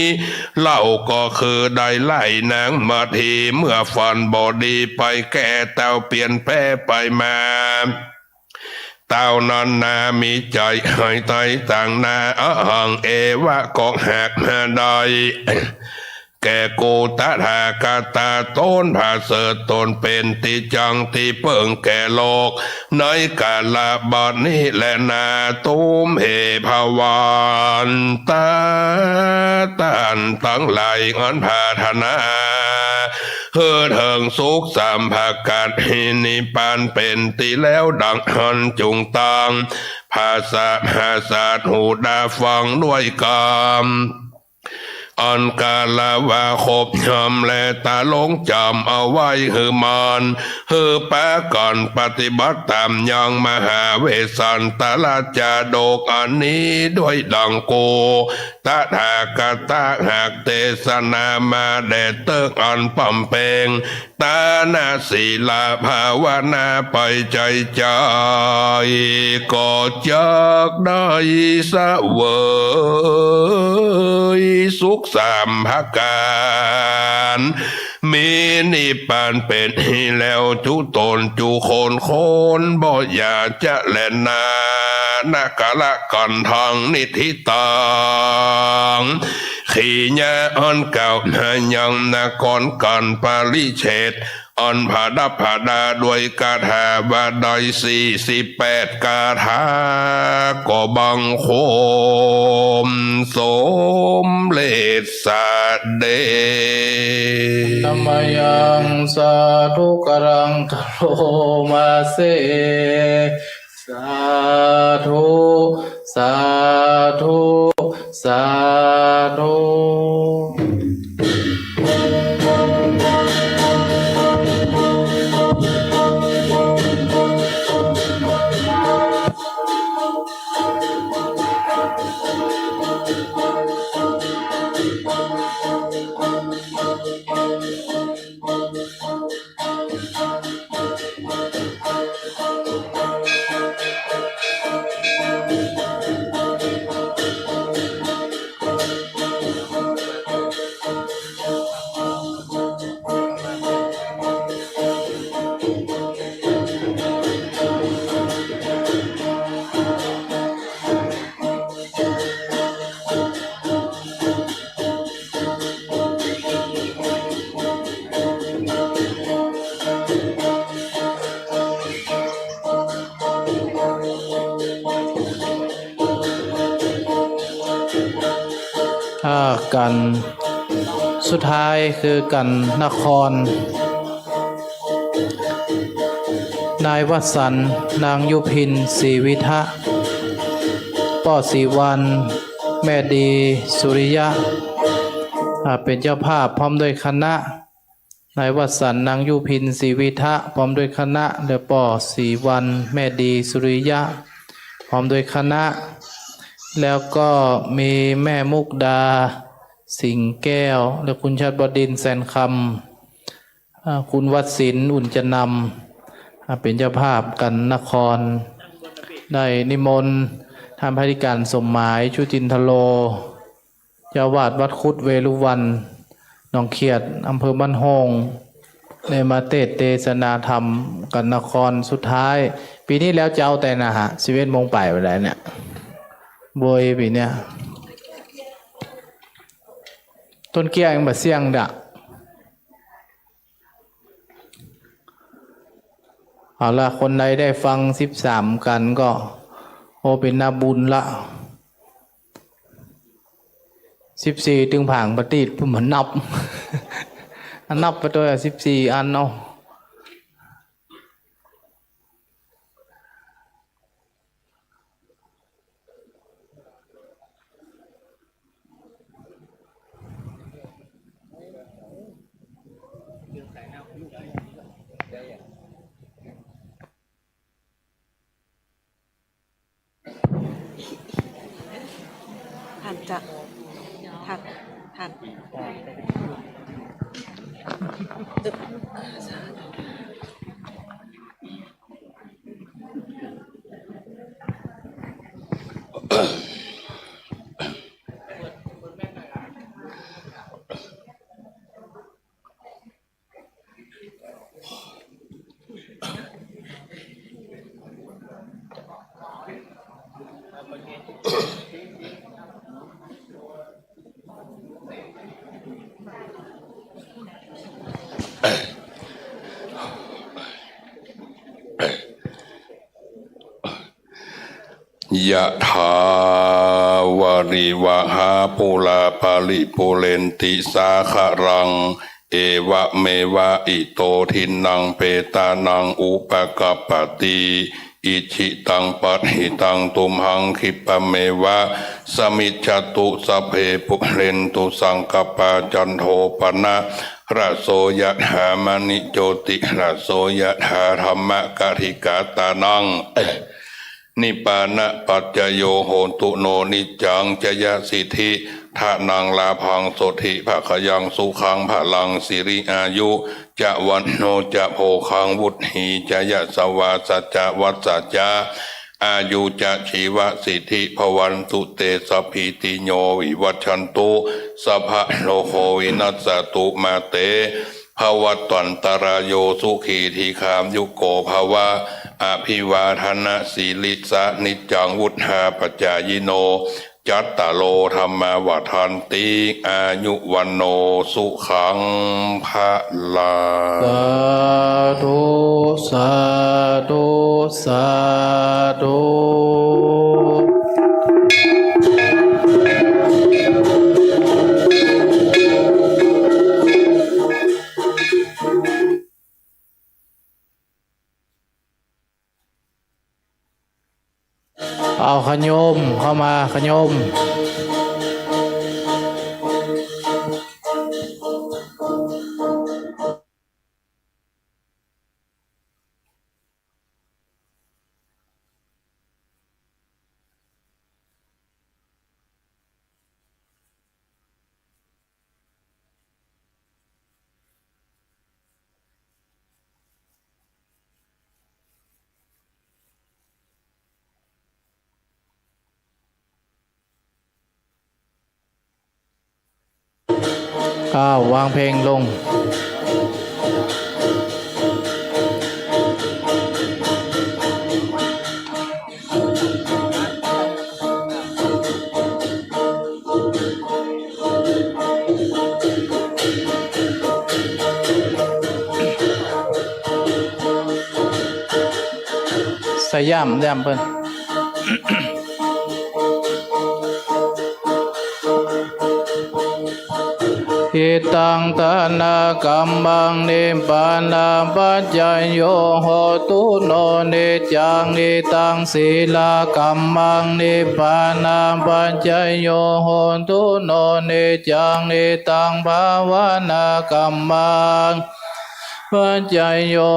เล่าก็คือได้ไล่นางมาที เมื่อฝันบ่ดีไปแก่เต้าเปลี่ยนแปลไปมา เต้านั้นนามีใจ๋หายไตต่างนา อหังเอวะก็หากมาได้ แก่กูตถาคตาต๋นผาเสริฐต๋นเป๋นตี้จั้งตี้เปิ้งแก่โลก ในกาละบัดนี้แลนา ตุมเหภวันตา ต้านตังหลายอันผาถนา หื้อเถิงสุขสามประก๋าน นิพพานเป๋นตี้แล้วดังอั้นจุ่งตัง ภาษา ภาษาหูต๋าฟังด้วยกำ อันกล่าวว่าครบย่อมแล ต๋าลงจ๋ำเอาไว้หื้อมั่น หื้อปากั๋นปฏิบัติต๋ามยังมหาเวสสันตรจาดกอันนี้ด้วยดังกูตถาคตาหากเตสนามาแด่เติ๊กอันปำเพ็ง ตานะศีลภาวนาไปใจ๋ใจ๋ ก็จักได้เสวยสุขสามประก๋าน มีนิพพานเป๋นตี้แล้วจุต๋นจุคน คนบ่อย่าจะแลนา นะกาละกั๋นทังนิทธิตัง ขีญาอันกล่าวมายังนครกั๋นปริเชต อันผดับผดาด้วยคาถาว่าได้สี่สิบแปดคาถา ก็บังคมสมเร็จเสด็จ นะมะยัง สาธุ กรัง กะโรมาเส สาธุ สาธุ สาธุ อ่า กั๋นสุดท้ายคือกั๋นนคร นายวสันต์ นางยุพิน ศรีวิทะ ป้อศรีวรรณ แม่ดี สุริยะ อ่า เป๋นเจ้าภาพพร้อมด้วยคณะ นายวสันต์ นางยุพิน ศรีวิทะ พร้อมด้วยคณะ และป้อศรีวรรณ แม่ดี สุริยะ พร้อมด้วยคณะ แล้วก็มีแม่มุกดา สิงห์แก้ว และคุณชาติบดินทร์ แสนคำ อ่า คุณวสินทร์ อุ่นจนำ อ่า เป๋นเจ้าภาพกัณฑ์นคร ได้นิมนต์ท่านพระอธิการสมหมาย ชุตินทโล เจ้าอาวาสวัดคุดเวฬุวัน หนองเขียด อำเภอบ้านโฮ่ง ได้มาเตสน์เตสนาธรรมกัณฑ์นครสุดท้าย ปี๋นี้แล้วเจ๊าแต่นะฮะ สิบเอ็ดโมงไปวันใดเนี่ย โวยปี๋เนี่ย ต้นเกี้ยยังบ่เสี้ยงดะ เอาละ คนใดได้ฟังสิบสามกัณฑ์ก็ โอ้ เป๋นนาบุญละ สิบสี่ตึงผางประตีศ ผู้มานับ อันนับไปตัวสิบสี่อันเนาะ หันจ้ะ หัน หัน ยะถา วาริวะหา ปูรา ปะริปูเรนติ สาคะรัง เอวะเมวะ อิโต ทินนัง เปตานัง อุปะกัปปะติ อิจฉิตัง ปัตถิตัง ตุมหัง คิปปะเมวะ สะมิชฌะตุ สัพเพ ปุเรนตุ สังกัปปา จันโท ปะนะระโส ยะถา มะณิ โจติระโส ยะถา ธัมมะ กะทิกาตานัง นิปปานะปัจจโย โหตุ โน นิจจัง จะยะสิทธิ ทะนัง ลาภัง โสธิ ภะคะยัง สุขัง พะลัง สิริ อายุ จะ วัณโณ จะ โภคัง วุฒี จะ ยะสะวา สัจจะ วัสสะ จะ อายุ จะ ชีวะสิทธิ ภะวันตุ เต สัพพีติโย วิวัชชันตุ สัพพะโรโค วินัสสะตุ มา เต ภะวัตวันตะราโย สุขี ทีฆายุโก ภะวะ อะภิวาทะนะสีลิสสะ นิจจัง วุฑฒาปะจายิโน จัตตาโร ธัมมา วัฑฒันติ อายุ วัณโณ สุขัง พะลัง สาธุ สาธุ สาธุ เอา ขะโยม เข้ามา ขะโยม อ้าว วางเพลงลง ใส่ย่าม ย่ามเปิ้น เ Idaṃ dānakammaṃ nibbānapaccayo hotu no niccaṃ. Idaṃ sīlakammaṃ nibbānapaccayo hotu no niccaṃ. Idaṃ bhāvanākammaṃ paccayo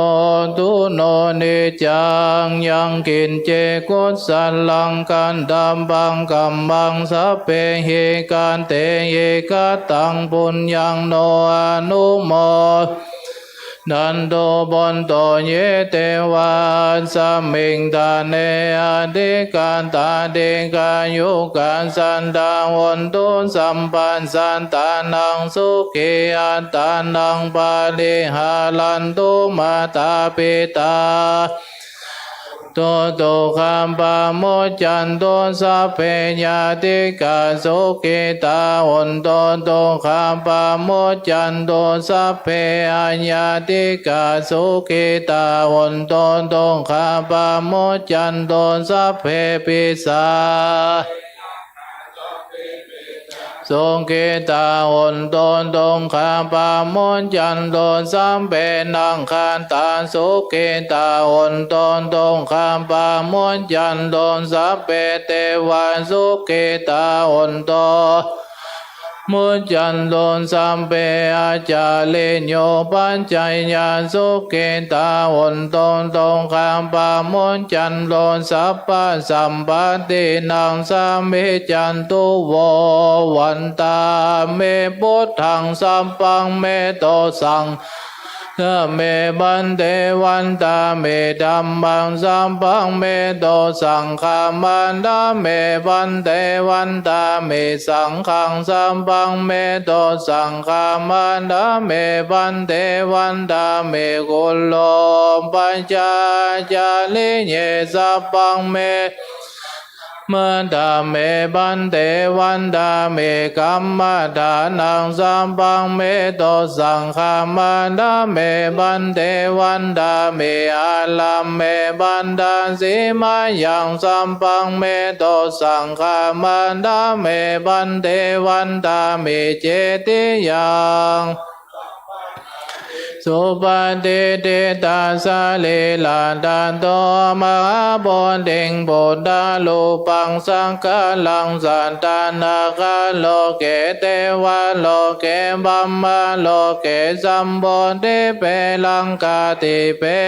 hotu no niccaṃ. Yaṃ kiñci kusalaṃ katabbaṃ kammaṃ sabbehi katehi kataṃ puññaṃ no anumodantu bhonto ye devā asmiṃ ṭhāne adhigatā dīghāyukā sadā hontu sabbasattānaṃ sukhī attānaṃ pariharantu. Mātā pitā hontu dukkhā pamuccantu sabbe ñātikā sukhitā hontu dukkhā pamuccantu sabbe aññātikā sukhitā hontu dukkhā pamuccantu sabbe pisā sukhitā hontu dukkhā pamuccantu sabbe nakkhattā sukhitā hontu dukkhā pamuccantu sabbe devā sukhitā hontu muccantu sabbe ācariyupajjhāyā sukhitā hontu dukkhā pamuccantu sabbasampattināṃ samijjhantu vo. Vandāmi buddhaṃ sabbaṃ me dosaṃ vandāmi bhante vandāmi dhammaṃ sabbaṃ me dosaṃ khamatha me bhante vandāmi saṅghaṃ sabbaṃ me dosaṃ khamatha me bhante vandāmi gurūpajjhāyācariye sabbaṃ me khamatha me bhante vandāmi kammaṭṭhānaṃ sabbaṃ me dosaṃ khamatha me bhante vandāmi ārāme bhantasi mayaṃ sabbaṃ me dosaṃ khamatha me bhante vandāmi cetiyaṃ supatiṭṭhitā sarīradhātu mahābodhiṃ buddharūpaṃ sakalaṃ sadā nāgaloke devaloke brahmaloke jambudīpe laṅkādīpe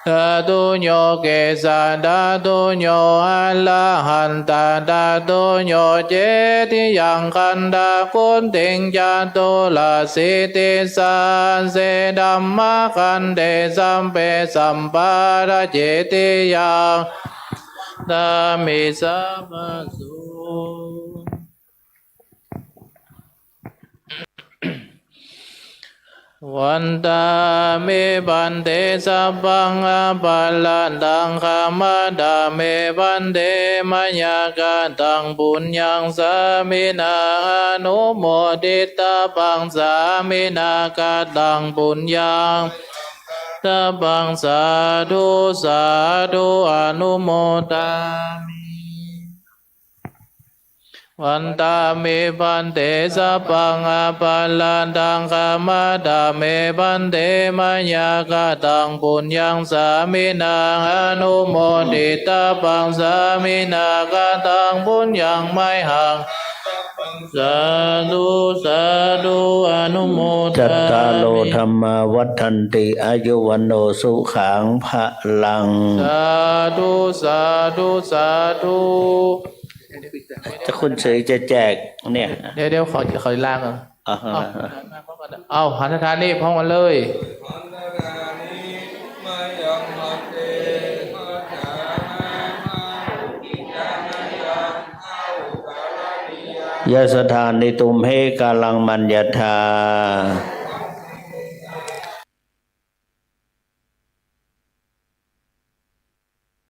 dhātuyo kesā dhātuyo arahantā dhātuyo cetiyaṃ gandhakuṭiṃ caturāsītisahassi dhammakkhandhe sabbe sabbāracetiyaṃ vandāmi sabbaso. Vandāmi bhante sabbaṃ aparādhaṃ khamatha me bhante mayā kataṃ puññaṃ sāminā anumoditabbaṃ sāminā kataṃ puññaṃ tabbaṃ sādhu sādhu anumodāmi. Vandāmi bhante sabbaṃ aparādhaṃ khamatha me bhante mayā kataṃ puññaṃ sāminā anumoditabbaṃ sāminā kataṃ puññaṃ mayhaṃ sādhu sādhu anumodāmi. Cattāro dhammā vaḍḍhanti āyu vaṇṇo sukhaṃ balaṃ. Sādhu sādhu sādhu. จะคุณเฉยจะแจกเนี่ย เดี๋ยวเดี๋ยวขอขอลาก่อน อ่าฮะ เอา เอา หัตถทานิพร้อมกันเลย Yassa dāni tumhe kālaṃ maññatha.